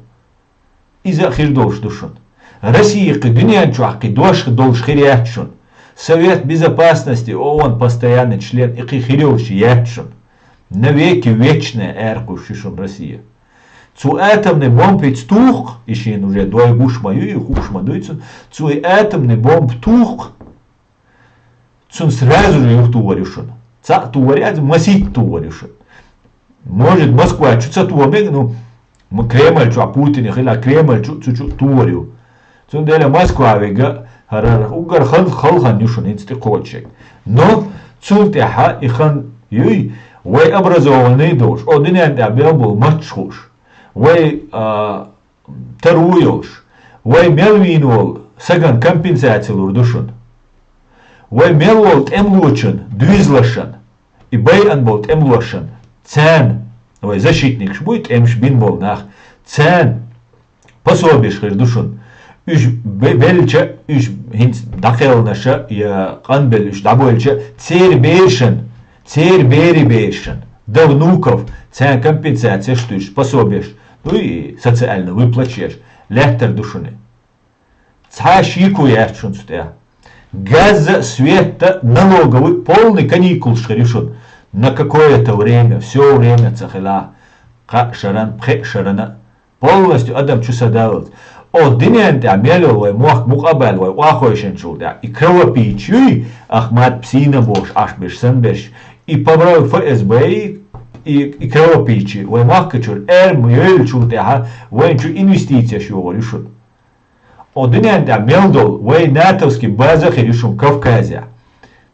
Иза а хир долуш ду шуна. Россия кхин дуьнен чохь кхин дош долуш хир яц шуна. Совет Безопасности, ООН постоянный член и кхин хир йолуш яц шуна. Навеки вечная аьркхуьйсуш ю шуна Россия. Цу атомный бомбица туху-кх, и шена уже дой гуш ма ю, и хууш ма дуй цунна, цу и атомный бомба туху-кх, цунна сразу же юхатухур ю шуна. Цхьаъ тухур яц, масийтта тухур ю шуна. Может, Москва чу ца тухур мега, ну, м-, Кремль чохь Путине хила, Кремль чу, цу чу тухур ю. Цундела Москва вега, хӀара, хӀара уггар хал-, халханна ю шуна хӀинца тӀе кхочуш. Но цул тӀаьхьа и хан юй, вай образованный долуш, о, дуьнен тӀехь бен болу маччаш хууш. Вай, а, таро йолуш, вай мел вийна волу сагана компенсаци лур ду шуна. Вай мел волу тӀемалочун дуьйзалашан, и байъан болу тӀемалошан, царна, вай защитникаш буй, тӀемаш бина болу нах, царна пособиш хир ду шуна. Уьш бе-, белча, уьш хӀинца дӀакхелхинаша я къанбелла уьш дӀабойлча, церан берашан, церан бери берашан, до внуков, царна компенсацеш туьйш, пособеш, ну и социальный выплаташ еш, лаьттар ду шуна. Цхьа шеко яц шуна цу тӀехь. Газа, света, налоговый, полный каникулаш хир ю шуна. На какое-то время, всё время ца хила, кхаа шаран, пхеа шарана, полностью адам чу са даллалц. О, дуьнен тӀехь мел йолу вай мохк мукъа а баьлла, вай охьахевшинчул тӀехь. И кровопийча юй, Ахмат Псина бохуш Ӏаш берш санна берш. И ПВО, ФСБ, и, и кровопийча, вай махка чуьра эрма йойлучул тӀехьа вайн чу инвестицеш йогӀур ю шуна. О, дуьнен тӀехь мел долу вай натовский база хир ю шуна Кавказехь.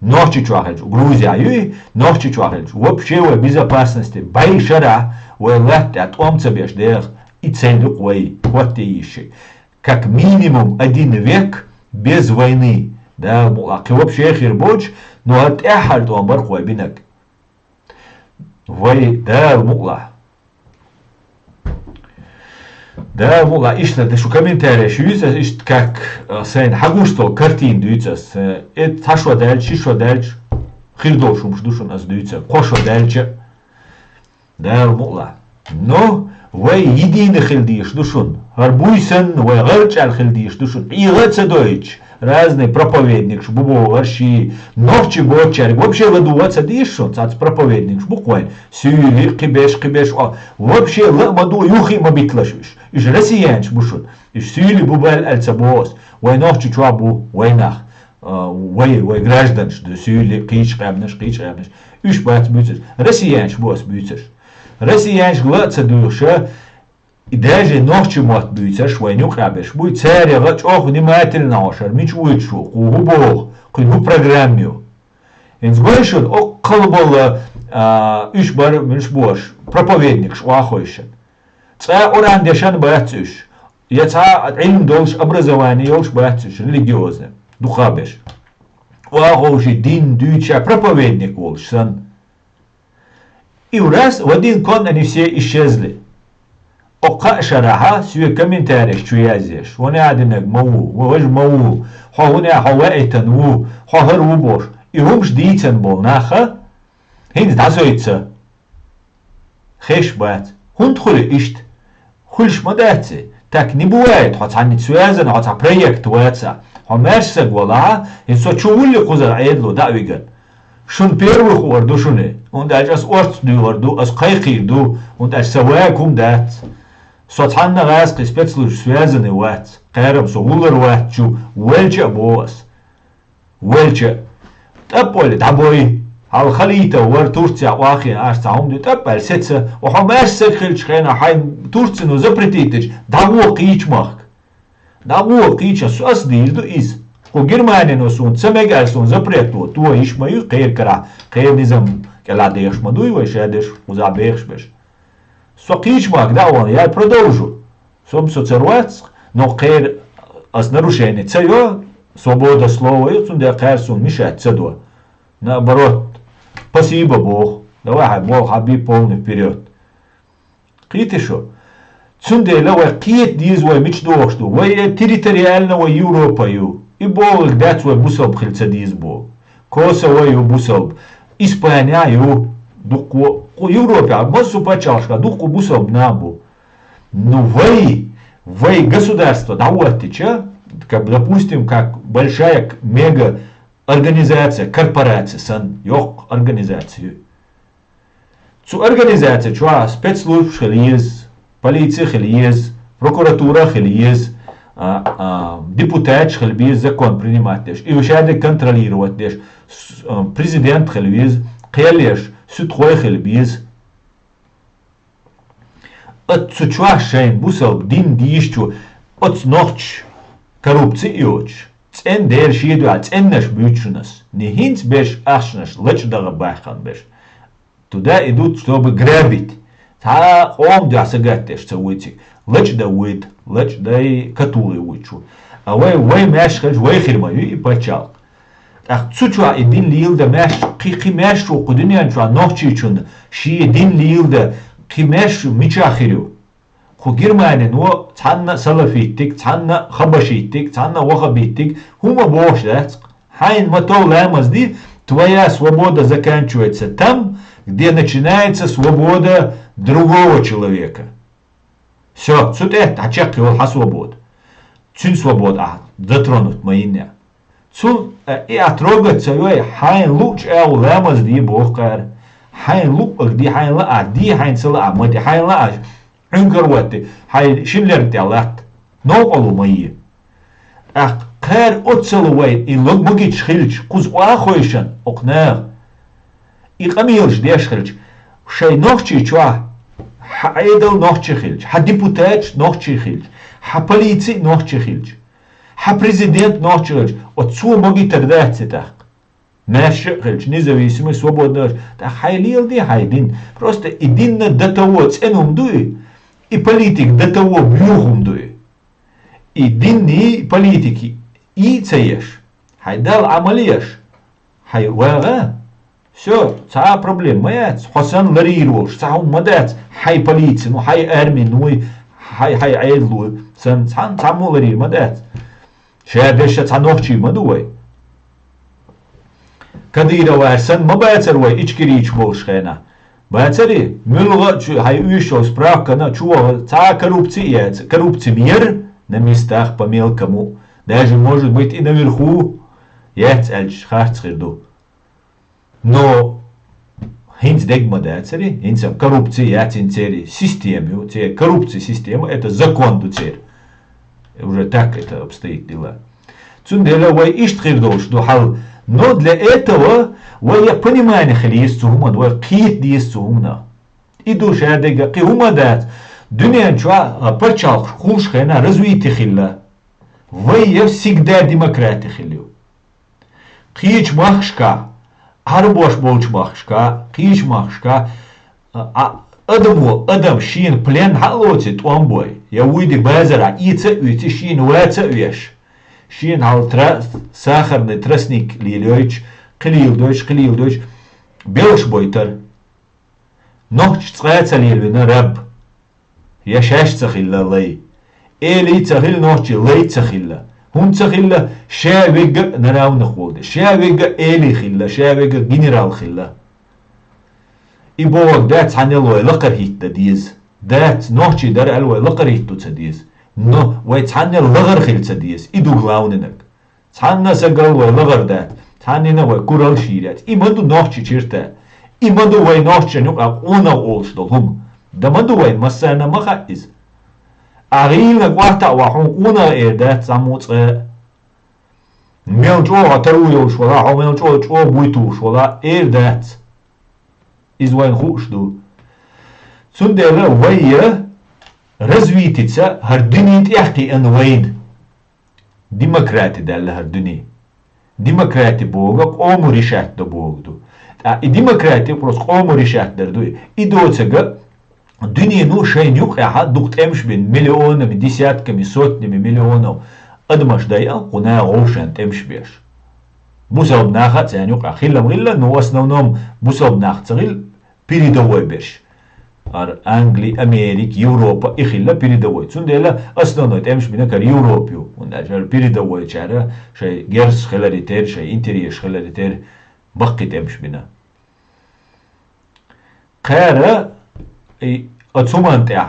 Нохчийчохь хилча, Грузия юй, Нохчийчохь хилча, вообще вай безопасности бӀе шарахь вай латта тӀехь тӀом ца беш дегӀах, и цель ю-кх вай, хӀотте йиш. Как минимум один век без войны. Дала мукъалахь, кхин вообще хир боцуш, но хӀара тӀаьххьара тӀом бара-кх вай бинарг. Вай, Дала мукъалахь. Дала мукъалахь, иштта шу комментареш юьйцу ас, иштта как, а, сайна хьагуш долу картина дуьйцу ас. Э, цхьа шо даьлча, ши шо даьлча, хир долуш хӀумаш ду шуна ас дуьйцу. Кхо шо даьлча, Дала мукъалахь. Но вай единый хила дезаш ду шуна. ХӀара буй санна, вай гӀарчӀел хила дезаш ду шуна. ӀийгӀа а ца дойтуш, разный проповедникаш бу боху хӀара ший. Нохчий боцучаьрга вообще ладугӀа а ца дезаш шуна. Цхьацца проповедникаш бу-кх вайн. Суьйли, кхиберш, кхиберш, о, вообще ла а ма ду, юххе а ма битталаш уьш. Уьш россиянаш бу шуна. Уьш суьйли бу баьлла аьлла ца боху ас. Вай Нохчийчохь бу, вай нах. А, вай, вай гражданаш ду, суьйли, кхечу къаьмнаш, кхечу къаьмнаш. Уьш бац буьйцурш. Россиянаш бу ас буьйцурш. Россиянашка ла а ца дуьйхуша, и даже нохчий мотт буьйцурш вайн юкъахь берш буй, царех а чӀогӀа внимательно хьожуш, хӀара мича воьдуш ву, кху хӀун боху, кхуьнан хӀун программа ю. ХӀинца гой шуна, оккхал болу, а, уьш бара, муьлш бохуш, проповедникаш охьахевшина. Цкъа а Къуръан дешна бац уьш, я цхьа а Ӏилма долуш, образование йолуш бац уьш, религиозный, дукхахберш. Охьахевший дин дуьйцуш проповедник волуш санна. И раз в один кон они все исчезли. Окха шарахьа соьга комментареш чу язъеш. Вон а динаг ма ву, вож ма ву, хьо вуна хьо ваийтан ву, хьо хӀар ву бош. И хӀумаш дийцан бол наха, хӀинца дӀасойца. Хеш бац. ХӀунда хуьлу иштта? Хуьлуш ма дац и. Так не бывает, хьо цхьанна связан, хьо цхьа проект ваца. Хьо маьрша саг валахьа, и со чу вулли кхузара Ӏедало дӀа а виган. Шун первый хуур ду шуна, хӀунда аьлча ас орц дуьйгӀур ду, ас кхайкхийр ду, хӀунда аьлча сан ваьга хӀума дац. Со цхьанна гӀазкхи спецслужб связанный вац, кхерам со вуллар вац чу, велча а боху ас. Велча, тӀап олий, дӀабой. Хьал халийта вара Турция вахе, аш цхьа хӀума ду, тӀап аьлла сеца. Ва хьо маьрша саг хилча хенахь, хьайн Турцино запретить дича, дӀагӀо кхийча махка. ДӀагӀо кхийча, со ас дийр ду иза. Кху Германино суна ца мега аьлла суна запрет ло, то йиш ма ю, кхера карахь, кхера низам кӀелхьа дехаш ма дуй вай, ша деш, кхузахь бехаш берш. Со кхийча махка дӀа а вахана, я продолжу. Со-м со ца роац, но кхера ас нарушение ца йо, свобода слова ю, цундела кхера суна мешать ца до. Наоборот, спасибо боху. Давай хьай болх хьаби полный вперёд. Кхийти шу? Цундела вай кхета деза вай мича дохуш ду. Вай э территориально вай Европа ю. И бохург дац вай бусалба хила ца деза боху. Косово ю бусалба. Испания ю. Дуккхо, кху Европе, а массо пачхьалкхашка дуккхо бусалба нах бу. Ну, вай, вай государство дӀахӀоттича, как, допустим, как большая к-, мега организация, корпорация санна, йоккха организация ю. Цу организация чохь спецслужбаш хила еза, полици хила еза, прокуратура хила еза, а, а, депутаташ хила беза закон принимать деш, и шадерг контролировать деш, с-, а, президент хила веза, кхел еш, суьдхой хила беза. Оцу чохь шайн бусалба дин дийшачу оцу нохчаша коррупци а йоцуш, цӀена дера шен дуьхьа цӀеннаш буьйцу шуна ас, не хӀинца берш ахчанаш лачкъа даха баьхкина берш. Туда идут, чтобы грабить. Цхьа а къоман дуьхьа сагатдеш ца вуй цига. Лачкъа дан вуйта, лачкъа дай катулий вуй чу. А вай, вай маьрша хилча, вай хир ма ю и пачхьалкх. ТӀаккха цу чохь и дин леладан маьрша, кхин, кхин маьрша ву кху дуьнен чохь нохчичунна шен дин леладан, кхин маьрша мичахь хир ю? Кху Германино цхьанна а салафиттиг, цхьанна а хабашиттиг, цхьанна а вахабиттиг хӀума бохуш дац. Хьайна ма тов ламаз ди, твоя свобода заканчивается там, где начинается свобода другого человека. Всё, цу тӀе дӀачекх йолу хьан свобода. Цуьнан свобода ахь затронуть ма йиннехь. Цу, э, и ахь трогать ца йой, хьайна луъучу агӀор ламаз де боху кхара. Хьайна луъург де, хьайна лаахь де, хьайна ца лаахь ма де, хьайна лаахь Ӏуьнкар ватте, хьайн шина лерг тӀехь латта. Новкъарло ма е. ТӀаккха кхара оццало вай, и лаг магича хилча, кхуза охьахойшан, окху наха. И къамелаш деш хилча, шайн нохчий чохь, хьан Ӏедал нохчий хилча, хьан депутаташ нохчий хилча, хьан полици нохчий хилча, хьан президент нохчий хилча, оццо магийтар дац и тӀаккха. Маьрша а хилча, независимый, свободный хилча, тӀаккха хьайн леладе хьайн дин. Просто и динна до того цӀена хӀума ду и, и политик до того боьха хӀума ду и. И динний политики и ца еш, хьайн Далла Ӏамал еш, хьайн вагӀа, всё, цхьа а проблема ма яц. Хьо санна ларийр волуш, цхьа хӀума ма дац, хьайн полици, ну, хьайн арми, ну, хьайн, хьайн Ӏедало санна, цхьа, цхьаммо ларийр ма дац. Ша дерша цхьа нохчий ма ду вай. Кадыроваш санна ма бацара вай ичкерийча болуш хенахь. Бацари, муьлхха а чу хьайн уьйш йолу справкана чу ваха цхьа а коррупци а яц, коррупци ма яра на местах по мелкому, даже, может быть, и наверху яц аьлча харц хир ду. Но хӀинца дерг ма дацари, хӀинца коррупци яц, хӀинца церан система ю, церан коррупци система, это закон ду церан. Уже так это обстоит дела. Цундела вай иштта хир долуш ду хьал. Но для этого вай я понимание хила еза цу хӀуманна, вай кхета деза цу хӀуманах. И ду шадерг а, кхин хӀума дац. Дуьнен чохь а пачхьалкхаш кхуллуш хенахь развитие хилла. Вай я всегда демократи хилла ю. Кхечу махкашкахь, Ӏарбош болчу махкашкахь, кхечу махкашкахь, а, а, адамо, адам шена плен хьа а лоций тӀом бой, я вуй де базарахь эца а оьций, шена ваца а веш, шена хьал тра-, сахарный тростник лелайойтуш, кхин леладойтуш, кхин леладойтуш, белш бойтар. Нохчий цкъа а ца лелавина раб. Я шаьш ца хилла лай. Элий ца хилла нохчий, лай ца хилла. ХӀунда ца хилла? Ша вега а на равных волу дела. Ша вега а элий хилла, ша вега а генерал хилла. И бохург дац, цхьаннел вай лакхара хӀитта деза. Дац, нохчий дара аьлла вай лакхара хӀитто ца деза. Но вай цхьаннел лахара хила ца деза. И ду главнинарг. Цхьанна сагал вай лахара дац, цхьаннина вай куралла шийр яц. И ма ду нохчий чирта. И ма ду вай нохчашна юкъа къонах олуш долу хӀума. Дан ма ду вайн, массарна ма хаьа иза. Ахь гӀийланиг охьатаӀа вахь хьуна къонах эр дац цхьаммо цкъа а. Мел чӀогӀа таро йолуш вала, хьо мел чӀогӀа чӀогӀа буьйцуш вала, эр дац. Иза вайна хууш ду. Цундела вай развитица хӀара дуьне тӀехь кхиъна вайна. Демократи даьлла хӀара дуьне. Демократи бохург къомо решать до бохург ду. ТӀаккха и демократи просто къомо решать дар ду. И доцург дуьнено шайна юкъехь дукха тӀемаш бина, миллионами, десятками, сотнями миллионов адамаш дайа, кху наха вовшашна тӀемаш беш. Бусалба наха а царна юкъахь хилла-м хилла, но в основном бусалба нах ца хилла, передовой берш. ХӀара Англи, Америка, Европа, и хилла передовой. Цундела основной тӀемаш бинарг хӀара Европа ю. ХӀунда аьлча хӀара передовойчара шайн герз хиларе терра, шайн интересаш хиларе терра баккхий тӀемаш бина. Кхара и оцу хӀуманна тӀехь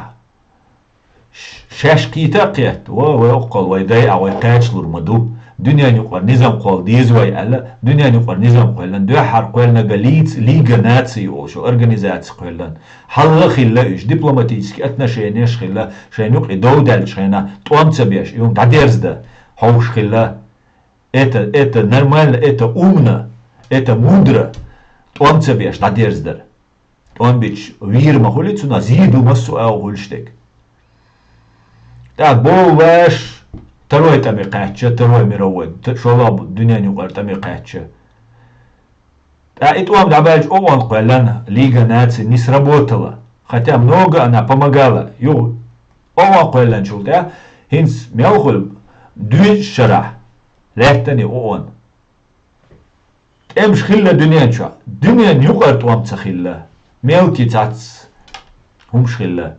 ш-, шаьш кхета а кхетта, ва, вай оккхал, вай дайа, вай кхачалур ма ду. Дуьненан юкъара низам кхолла деза вай аьлла, дуьненан юкъара низам кхоьллина, дуьххьара кхоьллинарг Лиц-, Лига наций олуш организаци кхоьллина. Хьалха а хилла уьш, дипломатический отношенеш а хилла, шайна юкъе дов даьллачу хенахь тӀом ца беш, и хӀума дӀадерзадан хьовсуш хилла. Это, это нормально, это умно, это мудро, тӀом ца беш дӀадерзадар. ТӀом бича вийр ма хуьлий цунах, зийр ду массо а агӀо хуьлуш дерг. ТӀаккха бовлаш, второй тӀаме кхаьчча, второй мировой, т-, шолгӀа дуьненан юкъара тӀаме кхаьчча. ТӀаккха и тӀом дӀабаьлча ООН кхоьллина, Лига наций, не сработала. Хотя много она помогала. Юха ООН кхоьллинчул тӀаьхьа хӀинца мел хуьлу дуьйцучу шарахь лаьттани ООН. ТӀемаш хилла дуьнен чохь. Дуьненан юкъара тӀом ца хилла. Мелкий цхьацца хӀумаш хилла.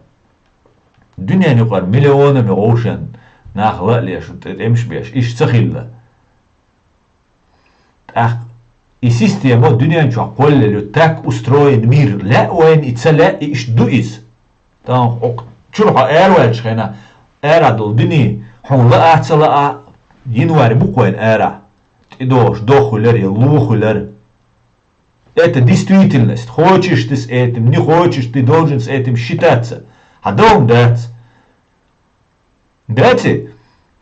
Дуьненан юкъара миллионами вовшашна нах ла а леш, тӀе-, тӀемаш беш, иштта ца хилла. ТӀаккха и система дуьнен чохь кхоллалуьйту, так устроен мир, лаьа вайна и ца лаьа, и иштта ду иза. Тахана хьо чуьра хьо араваьллачу хенахь, арадолу дуьне хьуна лаа а, ца лаа а, январь бу-кх вайна арахь. ТӀедогӀуш дохуьлар я лохуьлар. Это действительность. Хочешь ты с этим, не хочешь, ты должен с этим считаться. Хьан дан дац? Дац и?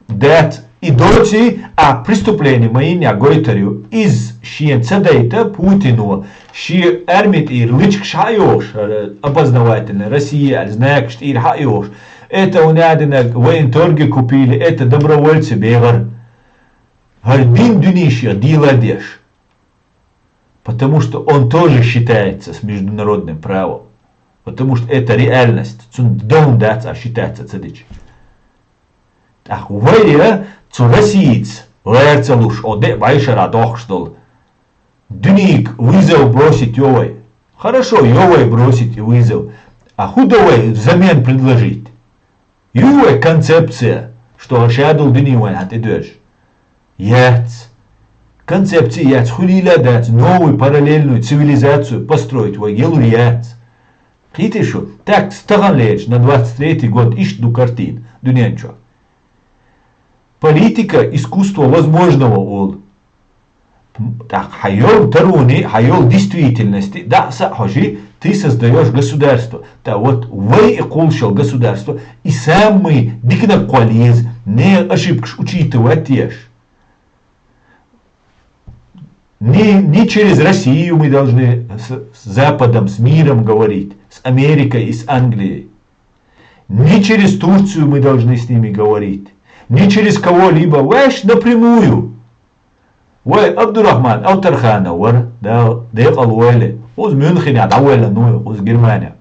Дац. И доций, а преступление ма йина гойтар ю. Иза шена ца дайта Путино, шен арми тӀера личкаш хьа а йохуш, э, опознавательный, Россия аьлла знакаш тӀера хьа а йохуш. Это у надо на военторге купили, это добровольцы бегӀар. ХӀара дин дуьнен шех дийла а деш. Потому что он тоже считается с международным правом. Потому что это реальность. Цунна дан дац а считаться ца дича. ТӀаккха вай а цу Россица лара ца луш, о де а бӀешара дохуш долу. Дуьненга вызов бросить йо вай. Хорошо, йо вай бросить и вызов. А хӀун до вай взамен предложить? Юй вай концепция, что ша долу дуьне вайна хьан тӀедоьжу? Яц. Концепция яц, хуьлийла а дац, новую параллельную цивилизацию построить вай елур яц. Кхетий шу, так стагана лерча на двадцать третий год иштта ду картина дуьнен чохь. Политика — искусство возможного олу. ТӀаккха хьан йолу таруни, хьан йолу действительности, дӀа а са а хьожий, ты создаёшь государство. Та вот вай и кхуллушал государство, и самый диканаг кхолла еза, не ошибкаш учитывать еш. Не, не через Россию мы должны с, с Западом, с миром говорить, с Америкой и с Англией. Не через Турцию мы должны с ними говорить, не через кого-либо, ваьш напрямую. Вай Абдурахман Авторханов вара, Дала декъал войла, кхуза Мюнхенехь дӀавоьллина ву, кхуза Германехь.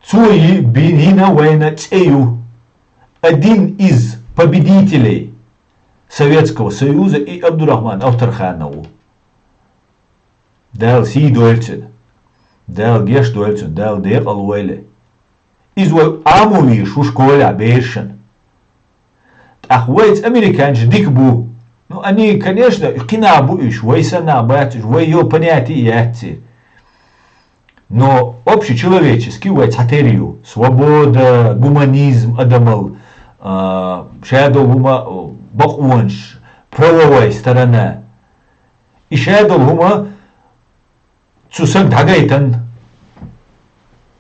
Цо йи-, бийна вайна цӀе ю. Один из победителей Советского Союза и Абдурахман Авторханов ву. Дала сий дойла цуьнан. Дала геш дойла цунна, Дала декъал войла. Иза вай Ӏамо вийш ву школехь берашна. ТӀаккха вайца американчаш дика бу. Ну, они, конечно, кхин нах бу уьш, вай санна нах бац уьш, вай йо понятие яц церан. Но общечеловеческий вай цхьатерра ю. Свобода, гуманизм адамал, а, шадолу хӀума, бакъонаш, правовая сторона. И шадолу хӀума цу сага дӀагайтан,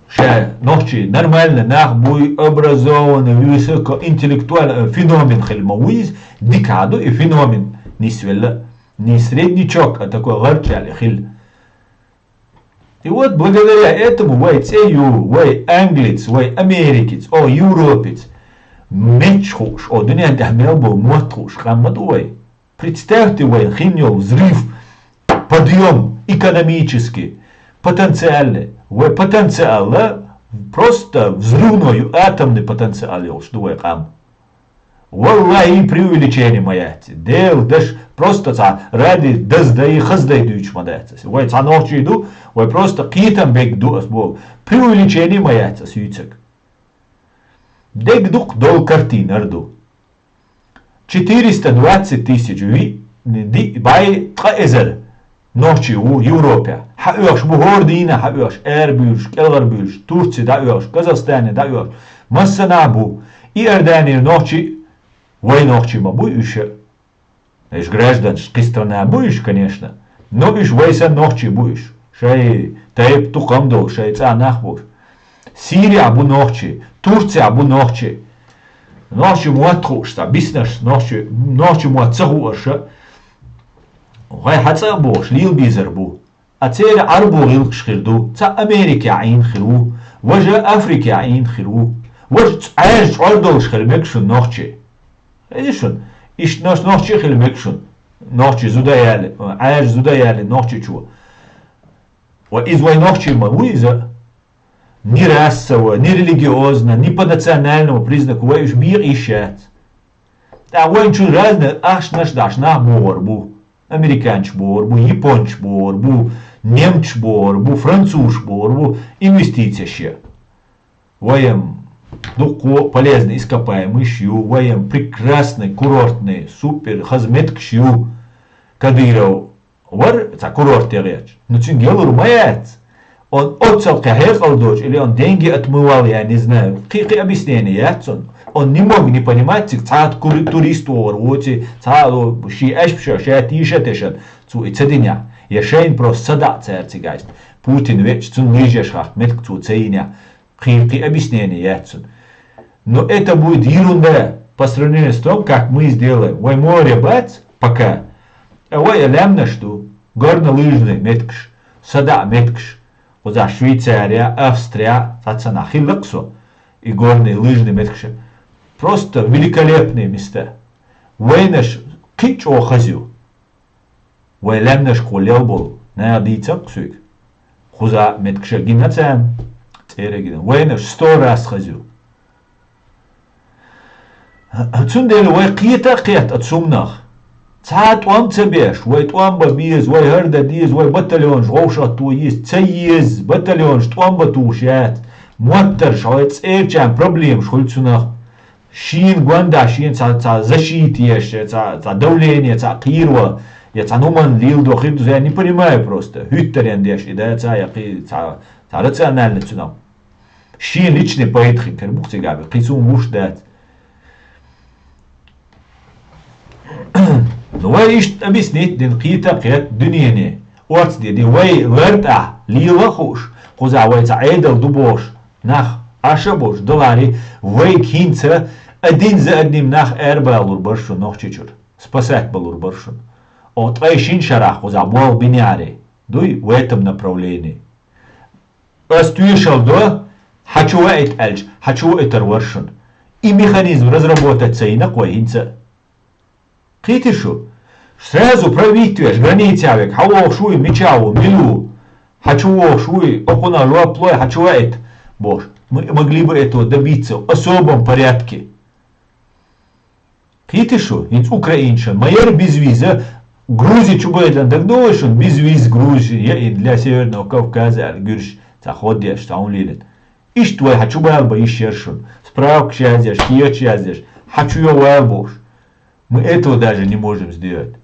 ша нохчий нормально нах буй, образованный, высокоинтеллектуальный феномен хила ма ву иза, дика а ду и феномен нисвелла, не среднячок, а такой гӀарчӀ аьлла хила. И вот благодаря этому вай цӀе ю, вай англиц, вай америкиц, о, европец, метташ хууш, о, дуьнен тӀехь мел болу мотт хууш къам ма ду вай. Представьте вайн хин йолу взрыв, подъём экономический, потенциальный. Вай потенциал просто взрывной, атомный потенциал йолуш ду вай къам. Валлахи, преувеличение ма яц. Дела даш просто цхьа ради даздай, хаздай дуьйцуш ма дац ас. Вай цхьа нохчий ду, вай просто кхетам бег ду ас боху. Преувеличение ма яц ас юьйцаг. Дег дукха долу картинар ду. Четыреста двадцать тысяч ви-, ди-, бай ткъа эзар нохчий ву Европехь. Хьаоьхуш бу хӀора дийна, хьаоьхуш, арабуьйлуш, кӀелхьарбуьйлуш, Турци дӀаоьхуш, Казахстане дӀаоьхуш. Массанахь бу. Иорданера нохчий, вай нохчий ма буй уьш. Уьш гражданаш кхин страна бу уьш, конечно. Но уьш вай санна нохчий бу уьш. Шай тайпа тукхам долу, шай цӀа нах бу. Сирехь бу нохчий, Турцехь бу нохчий. Нохчий мотт хууш цхьа биснарш, нохчий, нохчий мотт ца хууш, хай хьан цӀа а бохуш, лийла безар бу. А церан Ӏарбо гӀиллакхаш хир ду, цхьа Америкехь Ӏийна хир ву, важа Африкехь Ӏийна хир ву. Важа Ӏаьржа чӀор долуш хир мега шуна нохчий. Хезий шуна? Иштта нохчий а хир мега шуна. Нохчий зуда яьлла, Ӏаьржа зуда яьлла нохчичо. Ва иза вай нохчий ма ву иза. Ни расово, ни религиозно, ни по национальному признаку вай уьш бекъа йиш яц. ТӀаккха вайн чу разный ахчанаш даш нах богӀур бу. Американчаш богӀур бу, япончаш богӀур бу, немцаш богӀур бу, французаш богӀур бу, инвестицеш я. Вайм дуккхо полезный ископаемыйш ю, вайм прекрасный курортный, супер хаза меттигаш ю. Кадыров вара цхьа курорт тӀе гӀерташ. Ну, цуьнга ялур ма яц. Он оццал кхин хьекъал доцуш, или он деньги отмывал, я не знаю. Кхин, кхин объяснение яц цунна. Он не мог не понимать, цига цхьа кури-, турист вогӀур воций, цхьа а ло-, шен аьшпашо, ша тийша тешан, цо и ца динехь. Я шайна просто садаӀа цара цига айста. Путин веача, цунна лижеш хахка меттиг цо ца йинехь. Кхин, кхин объяснение яц цунна. Но это будет ерунда по сравнению с том, как мы сделаем. Вай море бац пока. А вай а лаьмнаш ду. Горнолыжный меттигаш, садаӀа меттигаш. Кхузахь Швейцария, Австрия, цхьаццанахь хилла-кх со. И горные лыжные меттигаш. Просто великолепные места. Вайнаш кхин а чӀогӀа хаза ю. Вай лаьмнашкахула лел болу наха дийцам-кх соьга. Кхуза меттигаш гина царна, цӀера гина. Вайнаш сто раз хаза ю. Цундела вай кхета а кхетта оцу хӀуманах. Цхьа а тӀом ца беш, вай тӀом бан беза, вай хӀара дан деза, вай батальонаш вовшахтуо еза, ца еза, батальонаш тӀом бан тухуш яц. Моттарша вай цӀерачарна проблемаш хуьлу цунах. Шена гондахь, шена цхьа, цхьа защита еш, цхьа, цхьа давление, цхьа кхийро, я цхьа хӀуманна лийладо хир ду, я не понимаю просто. ХӀуьттаренна деш и да, цхьа я кхий, цхьа, цхьа рациональный цунах. Шен личный пайда хир карабо-кх цигахь, кхин цунна гуш дац. Ну, вай иштта объяснить дина, кхета а кхетта дуьнене, орца де, де, вай лартӀахь лела а хууш, кхузахь вай цхьа Ӏедал ду бохуш, нах Ӏаш а болуш, даларе, вайга хӀинца один за одним нах арабалур бара шуна Нохчийчуьра, спасать балур бара шуна. Оха ткъе шина шарахь кхузахь болх бинехьара, дуй, в этом направлении. Ас тоьшалла до, хьан чу ваийта аьлча, хьан чу ваийтар вара шуна. И механизм разработать ца йина-кх вай хӀинца а. Кхийтий шу? Сразу правительствеш границехь верг, хьан вогӀуш вуй, мичахь ву, мила ву, хьан чу вогӀуш вуй, окхунах жоп лой, хьан чу ваийта, бохуш. Мы могли бы этого добиться в особом порядке. Кхийтий шу, хӀинца украинчан ма яра безвиза, Грузи чу баьлча дагадоагӀий шуна, безвиз Грузи, я и для Северного Кавказа аьлла гуьржий, цхьа ход еш, цхьа хӀума лелийта. Иштта вай хьа чу бала бан йиш яр шуна. Справкаш язъеш, кехаташ язъеш, хьа чу йо вала бохуш. Мы этого даже не можем сделать.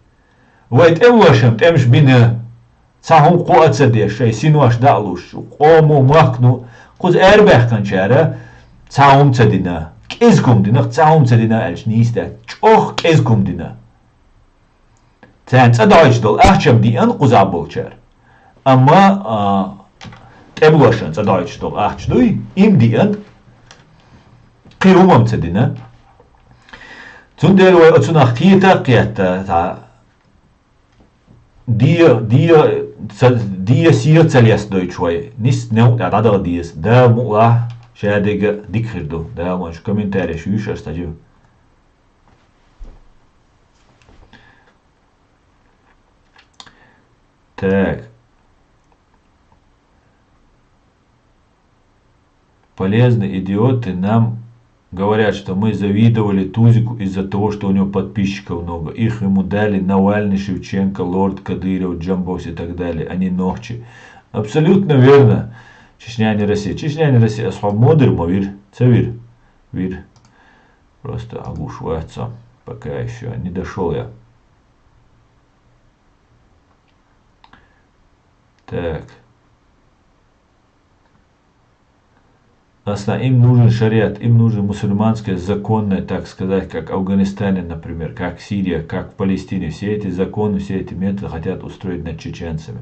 Вай тӀемалошна тӀемаш бина, цхьа хӀума кхоа а ца деш, шайн синош дӀа а луш, къомо, махкано, кхуза арабаьхкинчара цхьа хӀума ца дина, кӀезиг хӀума дина, цхьа хӀума ца дина аьлча нийса дац, чӀогӀа кӀезиг хӀума дина. Царна цӀа дӀахьош долу ахча-м диъна кхузахь болчара. Амма, а, тӀемалошна цӀа дӀахьош долу ахча дуй, и-м диъна, кхин хӀума-м ца дина. Цундела вай оцунах кхета а кхетта, цхьа де, де, ца, де, се ца лестадойтуш вай, нийса невкъа тӀехь дӀадаха деза. Дала мукъалахь, шадерг а дика хир ду. Дала мукъалахь, комментареш юьйш аша ца жив. Так. Полезные идиоты нам говорят, что мы завидовали Тузику из-за того, что у него подписчиков много. Их ему дали Навальный, Шевченко, Лорд, Кадыров, Джамбос и так далее, а не нохчи. Абсолютно верно. Чечня не Россия. Чечня не Россия. Асхьаб модер ма вир. Ца вир. Вир. Просто агуш вац со. Пока ещё не дошёл я. Так. Аслан, им нужен шариат, им нужен мусульманское, законное, так сказать, как в Афганистане, например, как Сирия, как в Палестине. Все эти законы, все эти методы хотят устроить над чеченцами.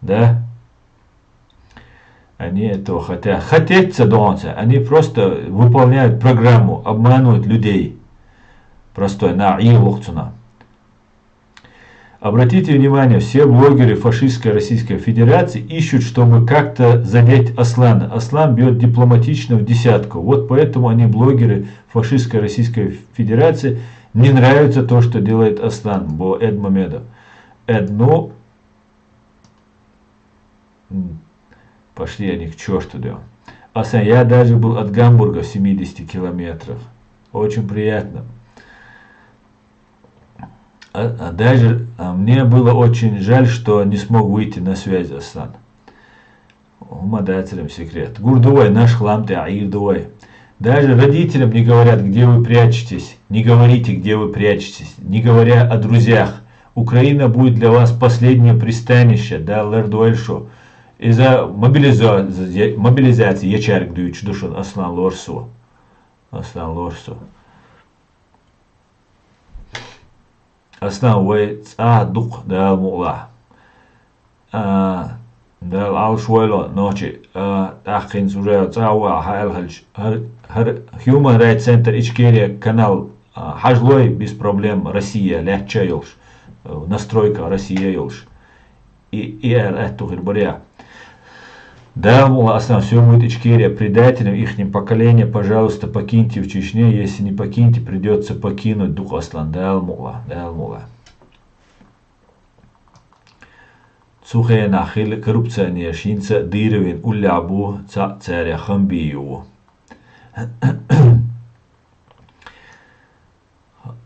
Да? Они этого хотят. Хотеть ца донца. Они просто выполняют программу, обманывают людей. Простой, на и лохцуна. Обратите внимание, все блогеры фашистской Российской Федерации ищут, чтобы как-то задеть Аслана. Аслан бьёт дипломатично в десятку. Вот поэтому они, блогеры фашистской Российской Федерации, не нравится то, что делает Аслан, бо Эдмамедов. Эдну М. Пошли они к чёрту, да. Аслан, я даже был от Гамбурга в семидесяти километрах. Очень приятно. А, а даже, а, мне было очень жаль, что не смог выйти на связь, Аслан. ХӀума дацарам секрет. Гур ду вай, наш хламтӀе Ӏийр ду вай. Даже родителям не говорят, где вы прячетесь. Не говорите, где вы прячетесь. Не говоря о друзьях. Украина будет для вас последнее пристанище, да, лардуэль шо. Иза мобилиза-, мобилизация ечарг дуьйцуш ду шуна, Аслан, лорсо. Аслан, лорсо. Аслан, вай цӀа дукха, Дала мукъалахь. А, Дала Ӏалаш войла нохчий, а, тӀаккха хӀинца уже цӀа а ваьлла, хьаьлхалча, хӀара, хӀара Human Rights Center Ичкерия канал, а, хьажалой без проблем Россия лаьттача йолуш, э, настройка Россия йолуш. И, и аьлла аьтту хир баре. Дала мукъалахь, Аслан, всё будет Ичкерия предателем ихним поколение, пожалуйста, покиньте в Чечне, если не покинете, придётся покинуть, дукха, Аслан, Дала мукъалахь, Дала мукъалахь. Цу хенахь хилла коррупционераш хӀинца а дийр вина уллехь бу, цхьаъ царех Хамбиев ву.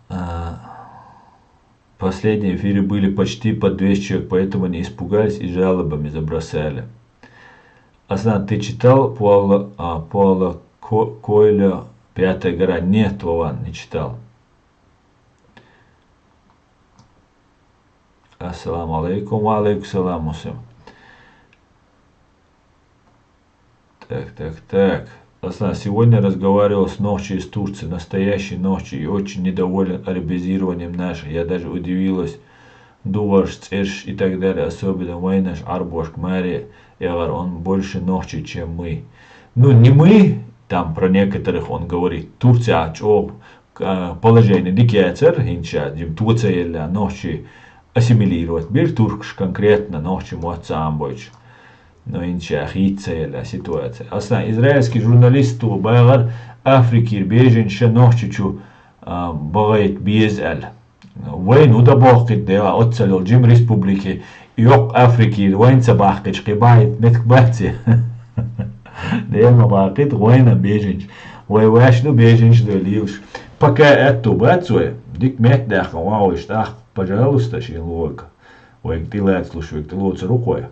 А, последние эфиры были почти по двести человек, поэтому они испугались и жалобами забросали. Аслан, ты читал Паула, а, Паула Ко-, Койло «Пятая гора»? Нет, Вован, не читал. Ассаламу алейкум. Ва алейкум салам, Муслим. Так, так, так. Аслан, сегодня разговаривал с нохчи из Турции, настоящий нохчи, и очень недоволен арабизированием наших. Я даже удивилась, дуварш, цӀерш и так далее, особенно вайнаш, Ӏарбошка, маре, ягӀар, он больше нохчи, чем мы. Ну, не мы, там про некоторых он говорит. Турция чӀогӀа а, положение дика яцара, хӀинца ша, жим то ца елла, нохчий ассимилировать бира туркаш конкретно, нохчий мотт ца Ӏамбойтуш. Но хӀинца ша хийца ца елла ситуация. Аслан, израильский журналист ву бахар, Африкера беженцаш нохчи чу, а, бахийта беза аьлла. Вайна хӀун дан бохкийта дела, оццал йолу жима республике, йоккха Африкера вайна ца бахкийча, кхин бахийта меттиг бац и? Дела ма бахкийта вайна беженцаш. Вай ваьш ду беженцаш ду лелаш. Пока аьтту бац вай, дика метта даьккхина ван вайша тӀаккха. Пожалуйста, шен лоӀамга. Вайга тӀелацалуш, вайга тӀелоцур ву-кх вай.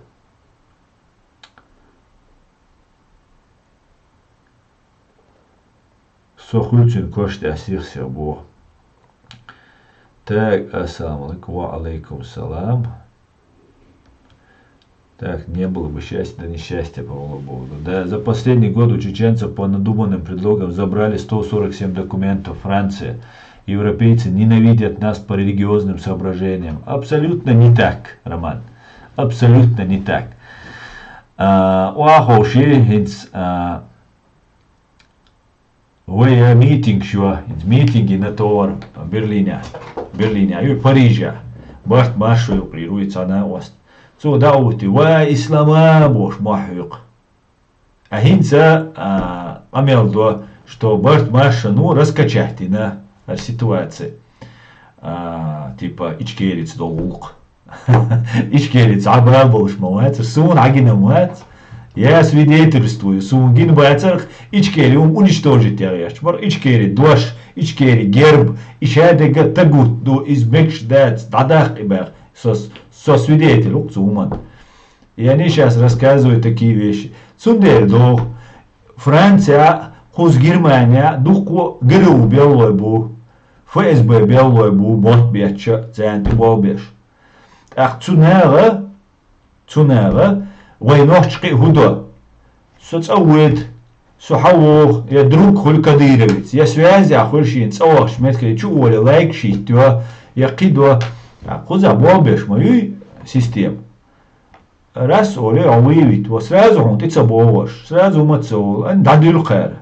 Со хуьлу цуьнан кош тӀехь сих-сиха боху. Так, ассаламу алейкум, ва алейкум салам. Так, не было бы счастья, да несчастье помогло бы. Да, за последний год у чеченцев по надуманным предлогам забрали сто сорок семь документов. Франция. Европейцы ненавидят нас по религиозным соображениям. Абсолютно не так, Роман. Абсолютно не так. А, у аховши хинц, а, Вай, э, митингаш йо, митинг йина товар Берлине, Берлине, ю Париже. Барт маршо юкъе руй цхьана ост. Цо даӀу вити, ва ислама бохуш мохь юкъа. А хӀинца, а, къамел до, что барт маршо, ну, раскачать йина, а, ситуация. А, типа, Ичкерица долу гӀуллакх. Ичкери цхьа бала болуш ма вацара, суна хьагина ма вац. Я свидетельствую, суна гина бацара, Ичкери хӀума уничтожить ян гӀерташ бара. Ичкери дош, Ичкери герб, и шадерг а тагут ду, иза мегаш дац, дӀадаккха и баха. Со, со свидетель ву-кх цу хӀуманна. Я не щас рассказываю такие вещи. Цундела догӀу, Франция, кхуза Германия, дуккха ГРУ беллой бу, ФСБ беллой бу, мотт бетташ, царна тӀе болх беш. ТӀаккха цу наха, цу наха, вай нохчий кхин хӀун до? Со цӀа воьду, со хьан воху, я друг хуьлу кадыровец, я связь а хуьлу шена цӀа вахча меттиг чу олий лайк шийтта йо, я кхин до. ТӀаккха кхузахь болх беш ма юй система. Раз олий, а выявить, вот сразу хьуна тӀе ца богӀуш, сразу хӀума ца волу, ан дӀадуьлу кхара.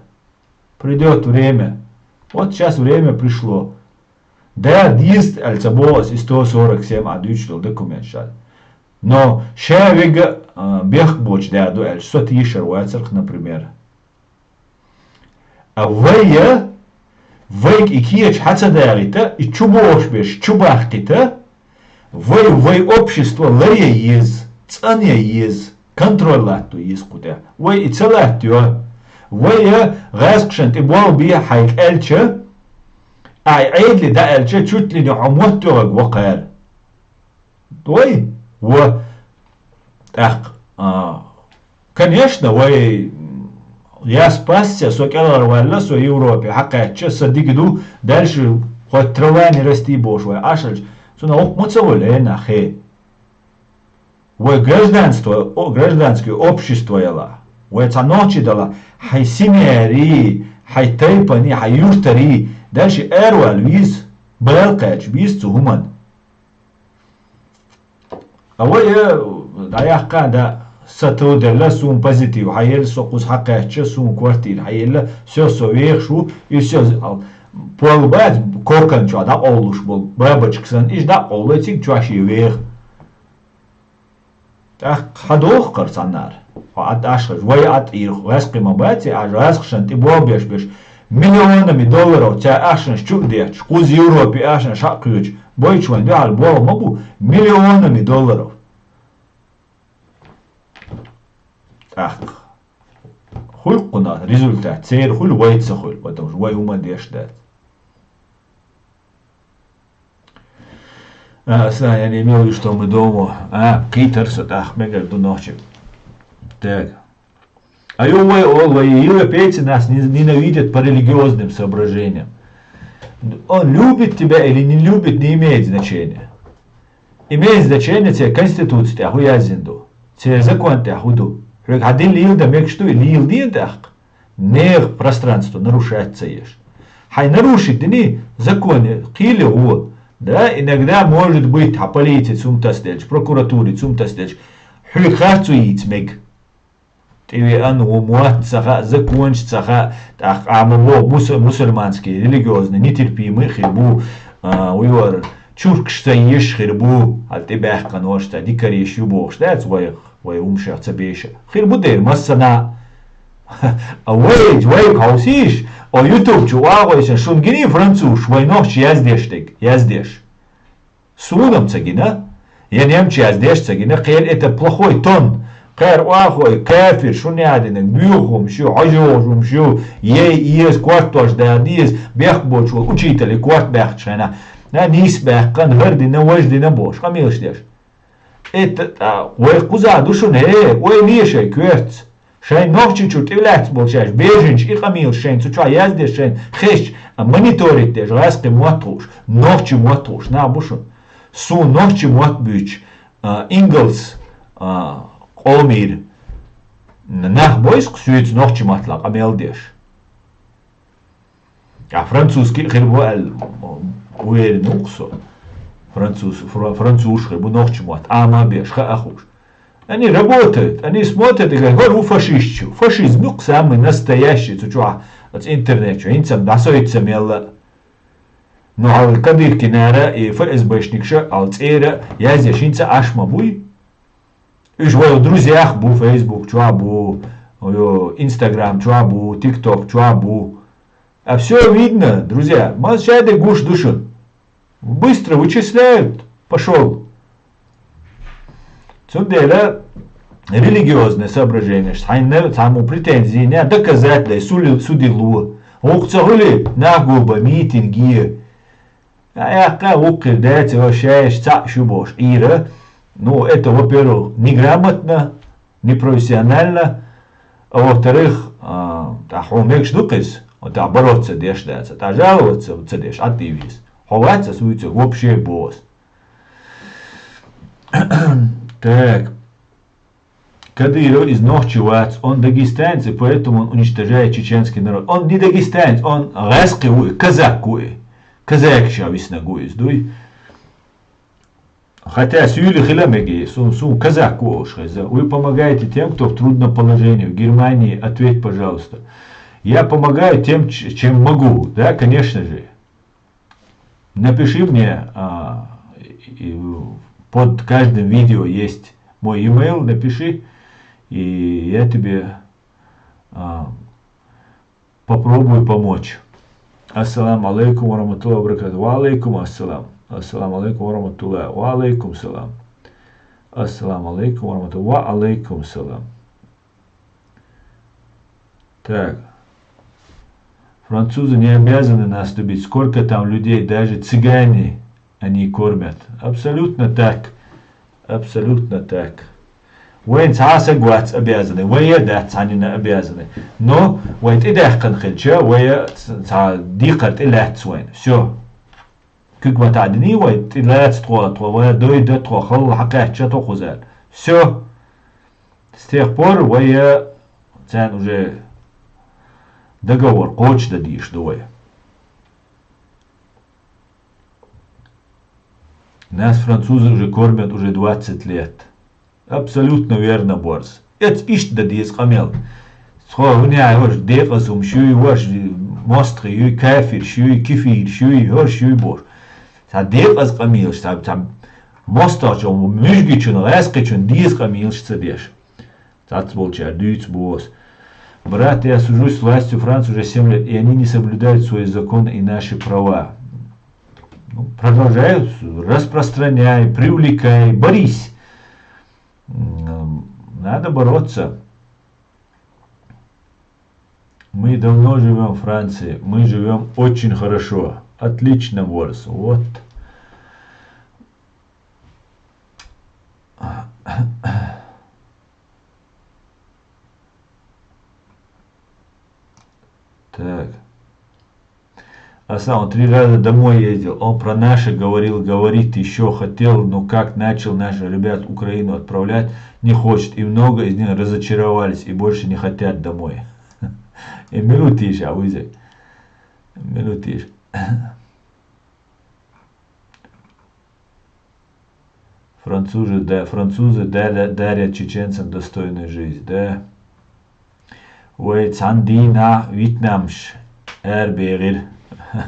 Придёт время. Вот щас время пришло. Да, деза аьлла ца боху ас и сто сорок семь а дуьйцуш долу документ ша. Но ша вега, а, бехк боцуш да ду аьлча, со тешар вацарх, например. А вай, а, вайга и кеча хьа ца дагӀита, и чу бохуш берш чу бахкита, вай, вай общество лар я еза, цӀан я еза, контроль латто еза кху тӀехь. Вай и ца латтайо, вай, а, гӀазкхашна тӀе болх бе хьайга аьлча, Ай, Ӏедале дӀааьлча, чуть ли не хьо мотт йогӀург ву кхара. Вай? Во. ТӀаккха, а, конечно, вай, м, я спасся, со кӀелхьарваьлла, со Европе хьакхаьчча, сан дика ду, дальше хоть трава не расти бохуш вай Ӏаш хилча, цунах гӀуллакх ма ца волу, э, нах, хе. Вай гражданство, о, гражданское общество яла, вай цхьа нохчи дала, хьайн семьяри, хьайн тайпани, хьайн юртари, дальше аравала веза, бала кхаьча веза цу хӀуманна. А вай, э, дӀаяккха, да, са тоделла, суна позитив хьаелла, со кхуза хьакхаьчча, суна квартира хьаелла, всё, со вехаш ву, и всё, а, пол бац, кокон чохь дӀакъовлуш болу, бабочка санна, иштта дӀакъовлай цига чохь шен веха. ТӀаккха хьан доху кхара цхьаннара? Хьо Ӏад Ӏаш хилча, вай Ӏад Ӏийра гӀаьскхи ма бац, и Ӏаж гӀаьскхашна тӀе болх беш берш. Миллионами долларов цара ахчанаш чу а детташ, кхуза Европе ахчанаш хьа а кхоьчу, бойчу вайн дуьхьал болх ма бу, миллионами долларов. ТӀаккха хуьлу кхунах результат, церан хуьлу, вай ца хуьлу, потому что вай хӀума деш дац. А, сан, я не имел в виду, что мы дома. А, кхийтар со тӀаккха мегар ду нохчи. Так. А ю вай ол, вай европейцы нас не- ненавидят по религиозным соображениям. Он любит тебя или не любит, не имеет значения. Имеет значение, церан конституция тӀехь хӀун яздина ду, церан закон тӀехь хӀун ду. Хьоьга хьан дин лийла дан мегаш ду, и лийла дийна тӀаккха. Нехан пространство нарушать ца еш. Хьайн нарушить дини, законе кхийле гӀо. Да, иногда, может быть, хьан полице цум тасделча, прокуратуре цум тасделча, хьоьга харцо йийца мега. ТӀевеана ву, мотт ца хаьа, законаш ца хаьа, тӀаккха Ӏама боху мусу- мусульманский, религиозный, нетерпимый хир бу, а, вуьйвар, чуркаш ца езаш хир бу, хьал тӀебаьккхина ош ца дикариш ю бохуш дац вайх. Вай хӀума шех ца беша. Хир бу дера массана. А вай, вай хьовсийша, о YouTube чу вагӀойсан шун гиний французаш, вай нохча яздеш дерг, яздеш. Суна-м ца гина. Я немча яздеш ца гина, кхел это плохой тон. Кхер вахой, кафир, шун ядинаг, буьйху хӀума шу, хьожа хӀума шу, ей, еза, кортош да деза, бехк боцуш волу учителе корт баьхча хена. На нийса баьккхана, хӀара дина, важа дина бохуш, къамелаш деш. Это, а, вай кхуза ду шуна, хӀе, вай лешай коьртца. Шайн нохчичура тӀелаьцна болчаьрца, бежанчу и къамелаш шайн цу чохь яздеш, шайн хезча, а, мониторить деш, гӀаьскхи мотт хууш, нохчи мотт хууш, нах бу шуна. Суна нохчи мотт буьйцуш, а, ингалс, а, къомийра нах бойсу-кх соьца нохчи маттала къамел деш. А французский а хир бу аьлла, уверен ву-кх со. Француз, фра-, французаш хир бу нохчи мотт, Ӏама а беш, хаа а хууш. Они работают, они смотрят и говорят: «ХӀара ву фашистчу». Фашизм ю-кх самый настоящий цу чохь, оцу интернет чу. ХӀинца-м дӀасойту ца мелла. Ну, хьал кадыркинара и ФСБшникша хьал цӀера яздеш хӀинца Ӏаш ма буй. Уьш вай друзьях бу, Facebook чохь бу, ё, Instagram чохь бу, TikTok чохь бу. А всё видно, друзья. Ма шаьде гуш ду шуна. Быстро вычисляют. Пошёл. Цундела религиозные соображения, хьайна цхьаммо претензий не доказать дай, сули-, судило. ГӀуллакх ца хуьлий, нах губа, митинге. А яьккха вукхир дацара, шаьш цхьаъ шу бохуш Ӏийра. Ну, это, во-первых, неграмотно, непрофессионально. А во-вторых, а, тӀаккха хьо мегаш ду-кх иза, хьо тӀаккха бороться деш дац, тӀаккха жаловаться ца деш, Ӏад дийвийса. Хьо вац аса вуьйцург, вообще бос. Так. Кадыров из нохчий вац, он дагестанец, и поэтому он уничтожает чеченский народ. Он не дагестанец, он гӀаьскхи ву и, казак ву и. Казакаша виснаг ву иза, дуй? Хотя суьйли хила мегий, су-, суна казак ву олуш хеза. Вы помогаете тем, кто в трудном положении. В Германии ответь, пожалуйста. Я помогаю тем, ч-, чем могу. Да, конечно же. Напиши мне, а, и, и под каждым видео есть мой e-mail, напиши, и я тебе, а, попробую помочь. Ассаламу алейкум ва рахматуллахи ва баракатух. Ва алейкум ассалам. Ассаламу алейкум ва рахматуллах. Ва алейкум салам. Ассаламу алейкум ва рахматуллах. Ва алейкум салам. Так. Французы не обязаны нас любить. Сколько там людей, даже цыгане они кормят. Абсолютно так. Абсолютно так. Вайн цхьа а саг вац обязаны. Вай а дац цхьаннена обязаны. Но вай тӀедаьккхина хилча, вай а ц-, цхьа декхар тӀе лаьцна вайна. Всё. Куьг ма таӀдиний вай, тӀе лаьца тхо, тхо вай дойда, тхо халла хьакхаьчча тхо кхузара. Всё. С тех пор вай, э, царна уже договор кхочушдан дийш ду вай. Нас французы уже кормят уже двадцать лет. Абсолютно верно, Борис. Эц иштта дан деза къамел. Тхо хӀунда аьлла, хӀорш декъаза хӀумаш юй, хӀорш мостагӀий юй, кафирш юй, кефирш юй, хӀорш юй бохуш. Цхьа декъаза къамелаш, цхьа, цхьа мостагӀчун, муьжгачун, гӀаьскхичун деза къамелаш ца деш. Цхьацца болчара дуьйцу боху ас. Брат, я сужусь с властью Франции уже семь лет, и они не соблюдают свои законы и наши права. Ну, продолжай, распространяй, привлекай, борись. М, надо бороться. Мы давно живем в Франции, мы живем очень хорошо. Отлично, Борис. Вот. Так. Аслан, он три раза домой ездил. Он про наши говорил, говорит, еще хотел, но как начал наших ребят в Украину отправлять, не хочет. И много из них разочаровались и больше не хотят домой. И минутиш, а, вызов. Минутиш. Французы, да, французы даря-, дарят чеченцам достойную жизнь, да. Вай цхьана дийнахь вьетнамцаш ара бегӀира.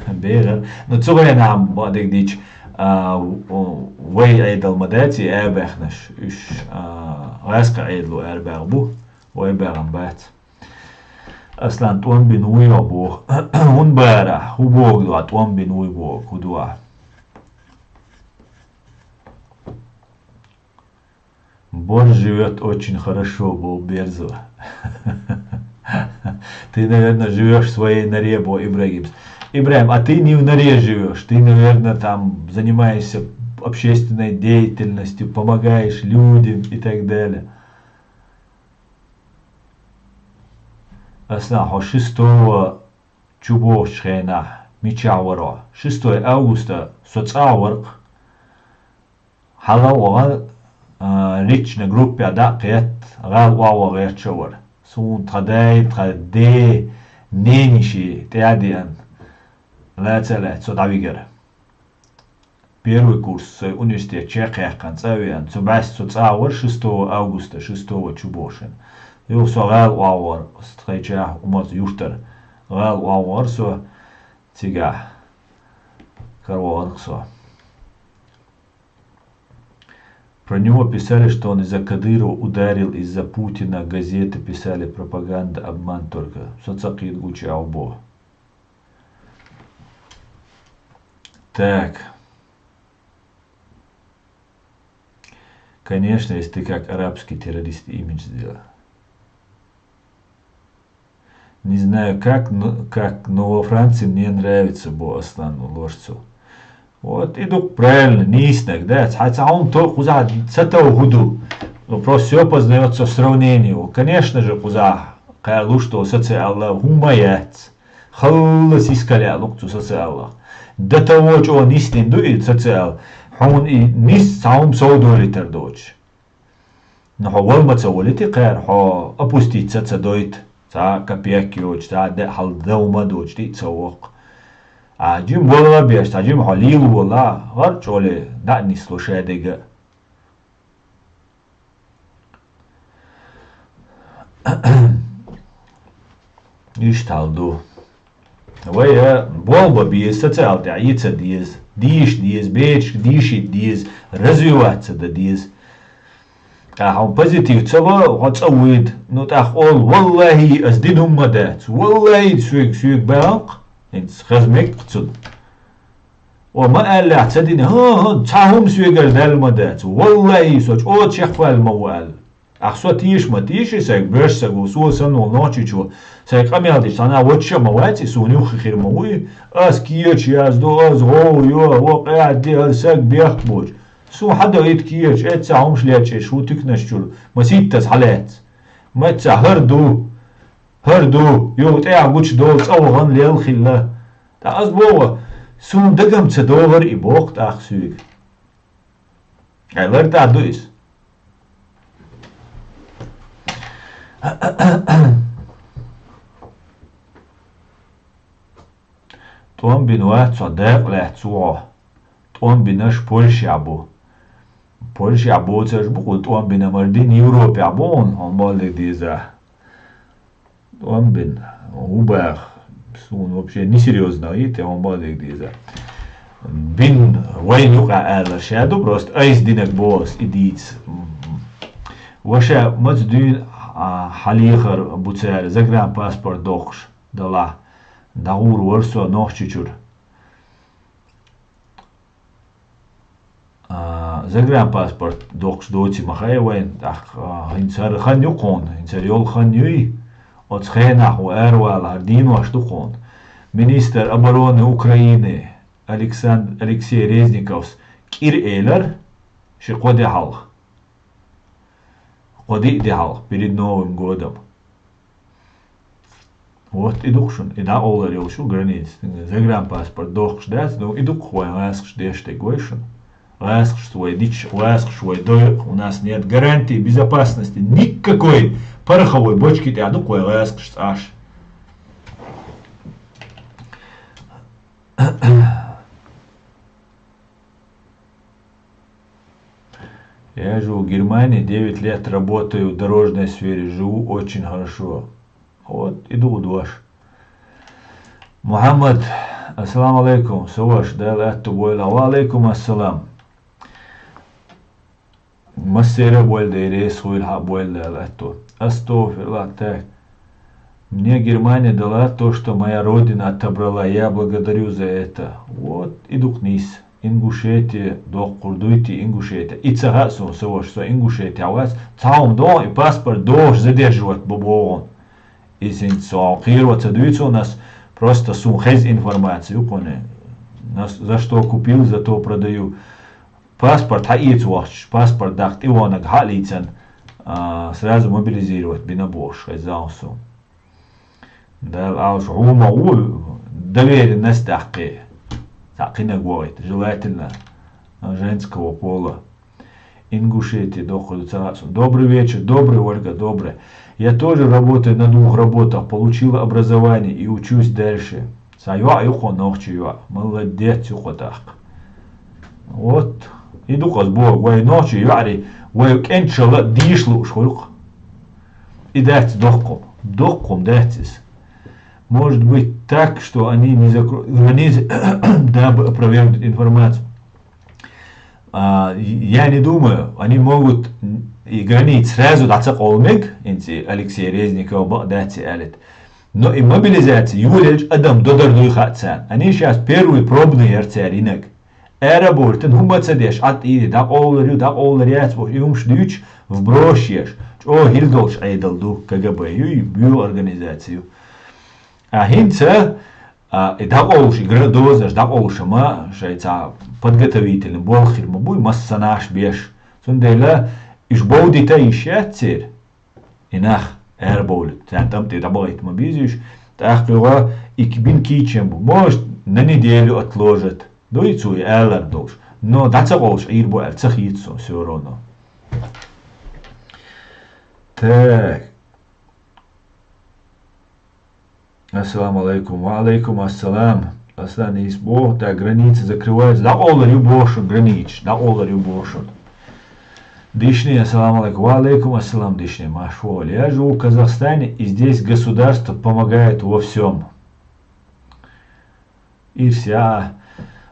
БегӀира. Ну, цу гӀенахь бадиг дича, а, в-, вай Ӏедал ма дац и ара баьхнарш. Уьш, а, гӀаьскхи Ӏедало ара баьхна бу, вай баьхна бац. Аслан, тӀом бина вуй хьо боху. ХӀун бара? ХӀун боху дуьхьа, тӀом бина вуй боху, хӀун дуьхьа? Борис живёт очень хорошо, боху Берзова. Ты, наверное, живёшь в своей норе, боху Ибрагимс. Ибрахим, а ты не в норе живешь, ты, наверное, там занимаешься общественной деятельностью, помогаешь людям и так далее. Аслан, хьо шестого чу бохучу хенахь мичахь вара хьо? Шестой августа со цӀа вара-кх. Хьалха ваха, а, личный группе дӀа а кхетта, гӀала охьаваха гӀерташ а вара. Суна тхан дай, тхан ден ненайиша тӀе а деана, лаца а лаьцна, со дӀавигара. Первый курс, сайн университет чекхъяьккхина, цӀа а веана, цу бӀаьста со цӀа вара шестого августа, шестого чу бохучу хенахь. Юха со гӀала охьавахара, тхайчахь Умарца юьртара. ГӀала охьавахара со, цигахь каравахара-кх со. Про него писали, что он из-за Кадырова ударил, из-за Путина газеты писали, пропаганда, обман только. Со ца кхета гучу а боху. Так. Конечно, если ты как арабский террорист имидж сделал. Не знаю как, но, как, но во Франции мне нравится, бо Аслан Лошцу. Вот и дук правильно, нийсаниг, да, цхьа, цхьа хӀума то кхузахь ца тов хӀу ду. Ну, просто всё познаётся в сравнении. Конечно же, кхузахь кхаьлуш до социалла хӀума яц. Халла сискал яа лукъ цу социаллах. Дан тавочу нисдина ду и социал. Хьуна и нис цхьа хӀума сов долийтар доцуш. Но хьо вала ма ца волуьйту кхара, хьо опустить ца ца дойту, цхьа а копейк йоцуш, цхьа а де хьал дов ма доцуш, тӀе а ца воккху. А жима вала а беш, цхьа жима хьо лийла вола, гӀар чӀоле дӀа а нисло шадерг а. Иштта хьал ду. Вай, а, болх бан беза, социал тӀехь йи ца деза, дийша деза, бечашка дийшийта деза, развиваться дан деза. Ахьа хьуна позитив ца ло, хьо цӀа вуьйда. Ну, тӀаккха олу, валлахӀи, ас дина хӀума ма дац. ВаллахӀи, соьга, соьга баьхна-кх, хӀинца хаза мега-кх цунна. О, ма аьллехь ца дина, хӀан-хӀан, цхьа хӀума соьгара даьлла ма дац. ВаллахӀи, со чӀогӀа чекхваьлла ма ву аьлла. Ахьа со теша ма тийша, сайга боьрша саг ву, со санна волу нохчичо, сайн къамел дича цхьана а вочча а ма вац и, суна юххе хир ма вуй, ас кеча яздо, ас гӀовгӀа йо, во къаьхьа де, хӀара саг бехк боцу. Суна хьан до итт кеча, эцца хьумаш леччеш ву туьканаш чуьра, маситтаза хьалаьцна. Маццахь хӀара ду, хӀара ду, юха тӀехь гучудолу цӀа вахана лелла хилла. ТӀаккха ас боху, суна дагам ца догӀара и боху тӀаккха соьга. Ай, лар тӀехь ду иза. ТӀом бина вац хьо, дакъа лаьцна ву хьо. ТӀом бинарш Польшехь бу. Польшехь боцурш бу, кху тӀом бина мара дина Европехь бу хьуна, хьуна бохург деза. ТӀом бина, хӀун баха, суна вообще несерьёзно йита, хьуна бохург деза. Бин вайна юкъахь алар ша ду, просто айса динарг боху ас и дийца. Ваша маца дуьйна, а, хьалехар бу цара, загранпаспорт доккхуш далахь, дӀагӀур вара со Нохчийчуьра. А, загранпаспорт доккхуш доций ма хаьа вайна, тӀаккха, а, хӀинца хӀара хан ю кхунна, хӀинца хӀара йолу хан юй, оцу хенахь ву аравала, хӀара денош ду кхунна. Министр обороны Украины Александр, Алексей Резниковс кӀира элира ши кхо де хьалха. Кхо-диъ де хьалха, перед Новым годом. Вот и ду-кх шуна, и дӀакъовлар йолуш ю граница. Загранпаспорт доккхуш дац, но и ду-кх вайн гӀаскхаш деш дерг вай шуна. ГӀаскхашца вай дича, гӀаскхаш вай дойу, у нас нет гарантии безопасности, никакой пороховой бочки тӀехь ду-кх вай гӀаскхашца Ӏаш. Я живу в Германии, девять лет работаю в дорожной сфере, живу очень хорошо. Вот, и ду дош. Мухаммад, ассаламу алейкум, со ваша, Дала аьтту бойла. Ва алейкум ассалам. Массеран а бойла, Дела реза хуйла хьан бойла, Дала аьтту. Астагфируллах, так. Мне Германия дала то, что моя родина отобрала. Я благодарю за это. Вот, и ду-кх нийса. Ингушетия доккхур дуй те, Ингушетия. И ца хаьа суна, со ваша, со Ингушетия вац. Цхьа хӀума догӀу, и паспорт догӀуш задерживать бу боху. Иза хӀинца со кхеро ца дуьйцу хьуна ас, Просто сун хеза информацию кхуьнан. Нас-, за что купил, за то продаю. Паспорт хьаэца вахчаш, паспорт даккха тӀевонаг хьа а лийцан, а, сразу мобилизировать бина бохуш, хеза сун. Дала алш хӀума ву, доверенность даккхе. Цхьа кхинаг вогӀийта, желательно, а, женского пола. Ингушетия дохур ду ца хаьа суна. Добрый вечер, добрый, Ольга, добрый. Я тоже работаю на двух работах, получила образование и учусь дальше. Сан йоӀ ю кхо, нохчи йоӀ. Молодец ю кхо тӀаккха. Вот. И ду кхо боху, вай нохчи йоӀари, вай кӀенташалла дийша лууш хуьлу-кх. И дац доккхум. Доккхум дац иза. Может быть так, что они не закроют границы, дабы опровергнуть информацию. А, я не думаю, они могут и границы сразу дӀа ца къовла мега, хӀинца и Алексей Резников бакъ дац и алит. Но и мобилизация йолаелча адам додар дуй хаьа царна. Они сейчас первый пробный яра цара йинаг. Аэропортан хӀума ца деш, Ӏа тӀийри дӀакъовлар ю, дӀакъовлар яц бохуш, и хӀумаш дуьйцуш, вброс еш, чӀогӀа хӀилла долуш Ӏедал ду, КГБ ю, и буьйла организаци ю. А хӀинца, а, и дӀакъовлуш, и гра-, дозанаш дӀакъовлуш ма, шайн цхьа подготовительный болх хир ма буй, массанаш беш. Цундела уьш бовдийта йиш яц церан. И нах арабовлуьйту, царна тӀам тӀе дӀабахийта ма беза уьш, тӀаккха юха и бина кийчам бу. Может, на неделю отложат. Дуй цо и алар долуш. Но дӀа ца къовлуш Ӏийр бу аьлла ца хета суна всё равно. Так. Ассаламу алейкум. Ва алейкум ассалам. Аслан, ийс боху, так, граница закрывается. ДӀакъовлар ю боху шуна границаш. ДӀакъовлар ю боху шуна. Дишни, ассаламу алейкум. Ва алейкум ассалам, Дишни. Марш вогӀийла. Я живу в Казахстане, и здесь государство помогает во всём. Ирсия.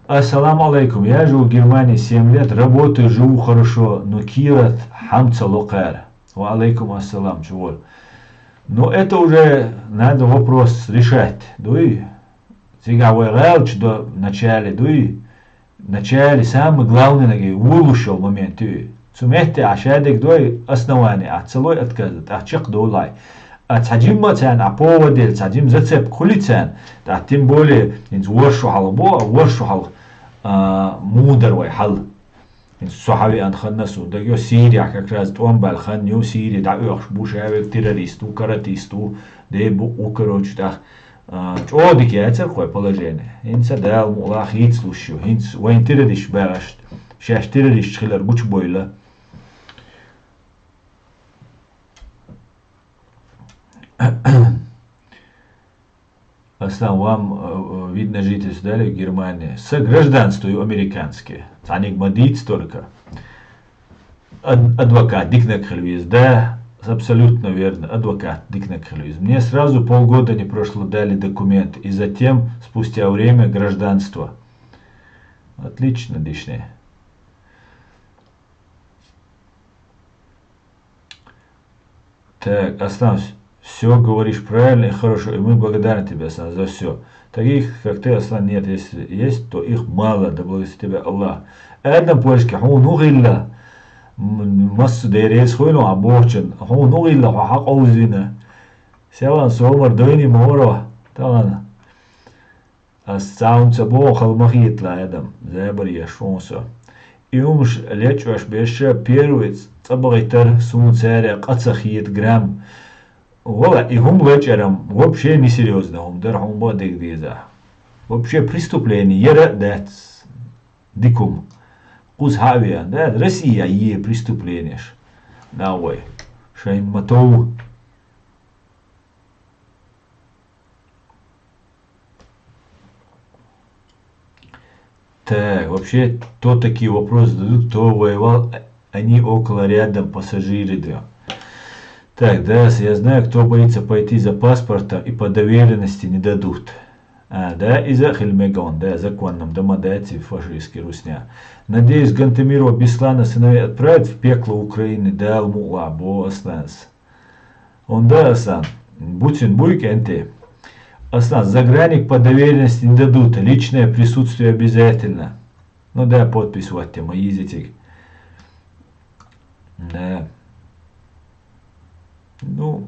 Ассаламу алейкум. Я живу в Германии семь лет, работаю, живу хорошо, но кийрат хӀама ца ло кхара. Ва алейкум ассалам, чувол. Но это уже надо вопрос решать. Дуй? Цигахь вай гӀалачу до начале дуй? Начале самый главный наги вулуш йолу момент ю. Цу метте а шадерг дой, основание а ца лой отказа, тӀаккха чекхдолу хьай. А цхьа жимма царна а повод елла, цхьа жима зацепка хуьли царна, тӀаккха тем более, хӀинца ворхӀ шо хьалха бо, а ворхӀ шо хьалха, а, муха дара вай хьал. ХӀинца со хьавеана ханна суна дагайо, Сирия как раз тӀом баьлла хан ю, Сирия дӀаоьхуш бу, шаверг террорист ву, каратист ву, дей бу, у, короче, тӀаккха, а, чӀогӀа дика яцара кхой положение. ХӀинца Дала мукъалахь хийцалуш ю, хӀинца вайн террористаш баьгӀашта, шаьш террористаш хилар гучубойла. Аслан, вам, э, э, вид на жительство дали в Германии? Са гражданство ю американское. Цхьаниг ма дийца только. Ад-, адвокат диканиг хила веза. Да, с-, абсолютно верно. Адвокат диканиг хила веза. Мне сразу полгода не прошло дали документ. И затем, спустя время, гражданство. Отлично, Дишни. Так, Аслан, все говоришь правильно и хорошо, и мы благодарны тебе, Аслан, за все. Таких, как ты, Аслан, нет. Если есть, то их мало, да благословит тебя Аллах. Адам Польский, хьуна хӀун хилла? М-, массо а дерриг хуьлу а бохчун. Хьуна хӀун хилла, хьо хьакъовзина? Селан сомар дойни ма варо, тахана. Ас цхьа хӀума ца боху, хала ма хеталахь, Адам, забар еш ву со. И хӀумаш лечкъош берш первый цӀа бахийтар суна цара къа ца хета грамм. Вала, и хӀума лечкъарам вообще несерьёзно хӀума дара, хьуна бан дерг деза. Вообще преступление яра а дац, дика хӀума. Кхуза хьа а веана, да, Россия е преступлениеш. На вай, шайн ма тов. Так, вообще, кто такие вопросы задают, кто воевал, они около рядом пассажиры, да. Так, да, с-, я знаю, кто боится пойти за паспортом и по доверенности не дадут. А, да, и за Хельмегон, да, законным дома дайте фашистский русня. Надеюсь, Гантамирова Беслана сыновей отправят в пекло Украины, да, Алмула, бо Асланс. Он да, Аслан, буцин буй кӀанте. Аслан, заграник по доверенности не дадут, личное присутствие обязательно. Ну да, подпись вот тема, изитик. Да. Ну,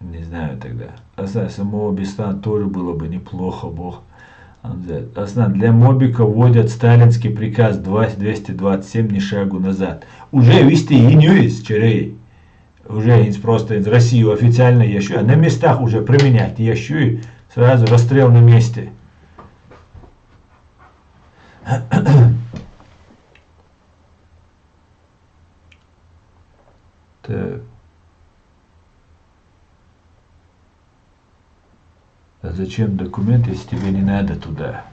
не Знаю тогда. Аслан, самого Бестан тоже было бы неплохо, бог. Аслан, для Мобика вводят сталинский приказ два двести двадцать семь, ни шагу назад. Уже вести и не из черей. Уже из просто из России официально ещё, а на местах уже применять ещё и сразу расстрел на месте. Так. А зачем документ, если тебе не надо туда?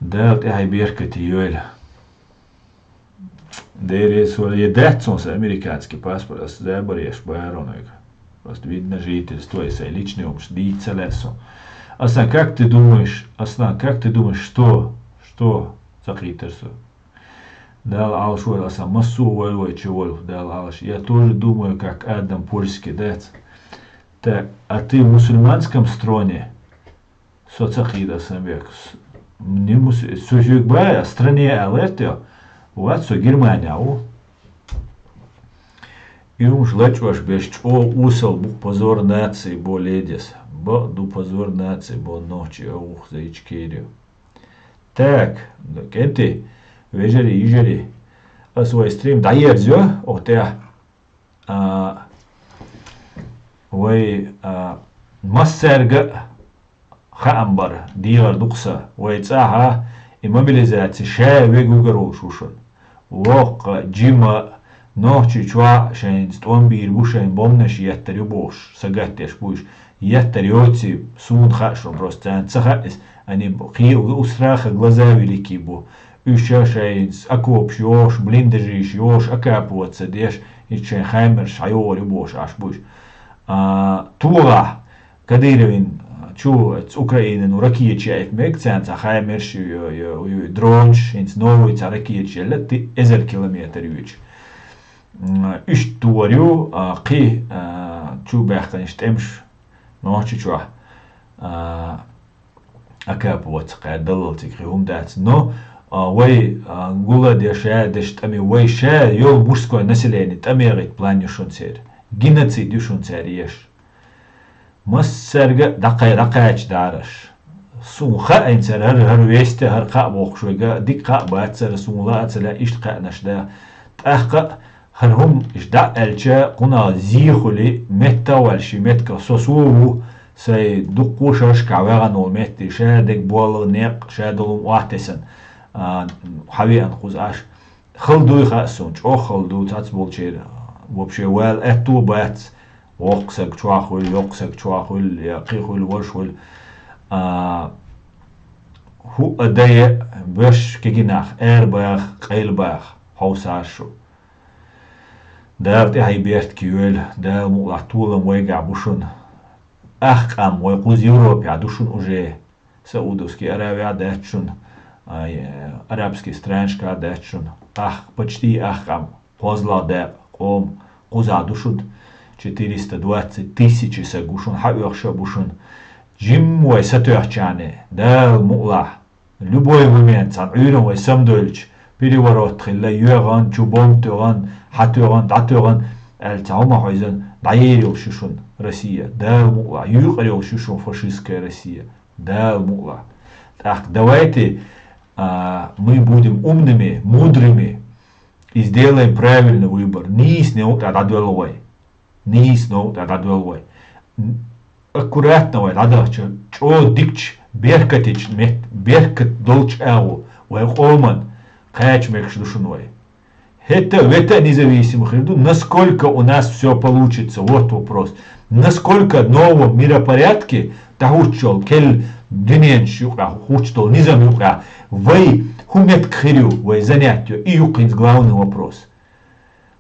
Да, вот я беркати йоэль. Дерес вале датсонс американский паспорт, ас забареш баронойга. Просто видно жительство, и сай личный умш дийца лесо. Аслан, как ты думаешь, Аслан, как ты думаешь, что, что за хитерсо? Дала алш валь, Аслан, массу валь вай чеваль, дала алш. Я тоже думаю, как Адам польский, да? Так, а ты в мусульманском строне? Со ца хида сам век. Не мус-, сужук ба, стране алерт, вот со Германия, у. И уж лачваш беш, о, усал бух позор нации бо ледес. Бо ду позор нации бо ночи, а ух за ичкерию. Так, ну, кенти, вежери, ижери. А свой стрим, да ерзё, о, те. А, вай, а, массарга хаам бар, дийгар дукса, вай цаха, и мобилизация, ша вегугар волш ушун. Вокха, жима, нохчи чуа, шайн, стомбир бушайн, бомнаш яттар ю бош, сагаттеш буш, яттар йоци, сун хашо, просто цан ца хаис, ани хи у страха глаза велики бу. Уьш шайн окопш йош, блиндажиш йош, окапываться деш, иччен хаймерш хьайори бош аш буш. А, туга Кадыровин чу Украинин ракетчи айт мег, цан ца хаймерш ю, ю, ю, дронш, инц новый ца ракетчи летти эзер километр юч. М, уьш туарю, а, хи, а, чу бяхканиш темш, нохчи чуа. А, окапываться кхаь даллалциг хи хӀума дац. Но, а, вай, а, гула деш, а, деш тӀами вай ша, йол мужское население, тӀамегӀит план ю шун цер. Геноцид ю шун цер еш. Массарга дӀакхай-, дӀакхаьча дараш. Сун хаьн цар хӀар, хӀар весте, хӀар кхаъ бохуш вега, дика кхаъ бац цар, сун лаъа ца лаьа, иштта кхаьнаш да. ТӀаккха хӀара хӀума иштта дӀа а аьлча, кхунах зехули, метта а ваьлла ши метка со, со ву, сай дуккхо шаршкахь ваьгӀан волу метти, ша дег болла некъ, ша долу хӀума охьатесна, а, хьавеана кхуза Ӏаш. Хала дуй хаьа суна, чӀогӀа хала ду, цац болчеран. Вообще, вала аьтту а бац, воккха саг чохь хуьлу, йоккха саг чохь хуьлу, я кхин хуьлу, важа хуьлу. А, хӀуъа дае, веш кегинах, эр баха, къайла баха, хьовсаш шу. Дала тӀаьхье берт кийойла, Дала мукъалахь толам вайгахь бу шуна. Ах къам вай кхуза Европехь ду шуна уже. Саудовский Аравия дац шуна, ай, арабский странашка дац шуна. Ах, почти ах къам, кхозлагӀа дакъа, къома, кхузахь ду шуна. Четыреста двадцать тысячи саг ву шуна, хьаоьхуш а бу шуна. Жимма вай сатоьхчарне, Дала мукъалахь. Любой момент, цхьана Ӏуьйранна вай самадойлча, переворот хилла, йоьгӀан, чу бомба тоьгӀан, хьатоьгӀан, дӀатоьгӀан, аьлла цхьа хӀума хьойзан, дӀаер йолуш ю шуна Россия. Дала мукъалахь, юкъара йолуш ю шуна фашистская Россия. Дала мукъалахь. ТӀаккха давайте, а, мы будем умными, мудрыми и сделаем правильный выбор. Нийса новкъа тӀе дӀадоьлла вай. Нийса новкъа тӀе дӀадоьлла вай. Аккуратно вай дӀадахча, чӀогӀа дикачу, беркатечу мет-, беркат долчу агӀо вай къоман кхача мегаш ду шуна вай. ХӀетта а, вета а независимо хир ду, насколько у нас всё получится, вот вопрос. Насколько новом миропорядке, тахуччул кел дуьненаш юкъа, хучдол низам юкъа, вай хӀун меттиг хир ю, вай занятие, и ю хӀинца главный вопрос.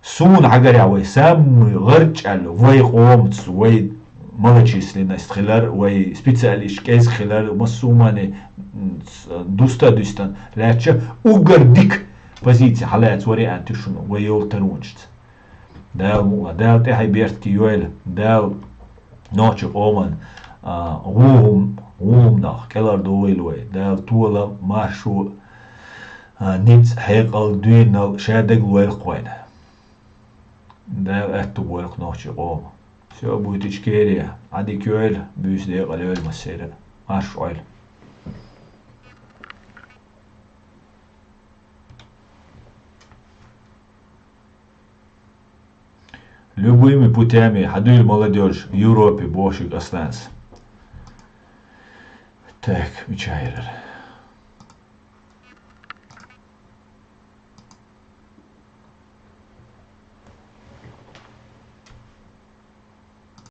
Суна хьагарехь вай самый гӀарчӀаьлла, вай къомаца, вай малочисленность хилар, вай специалист кӀезиг хилар, массо а мане, м, с-, дуста а дуьстан лаьттача, уггар дика позиция хьалаца вариант ю шуна, вай йолу тарончаца. Дала мукъа, Дала тӀаьхье берт кийойла, Дала нохчи къоман, а, гӀу хӀум-, гӀу хӀуманах кӀелхьардохийла вай, Дала толам, маршо, а, ницкъ, хьекъал, дуьйнал ша дагалойла кхойна. Дала аьтту бойла кху нохчи къома. Всё, будет Ичкерия. Ӏадика йойла, буьйса декъала йойла массеран. Марша Ӏойла. Любыми путями хьадуьйла молодёжь Европе бохург останется. Так, мичахь яра?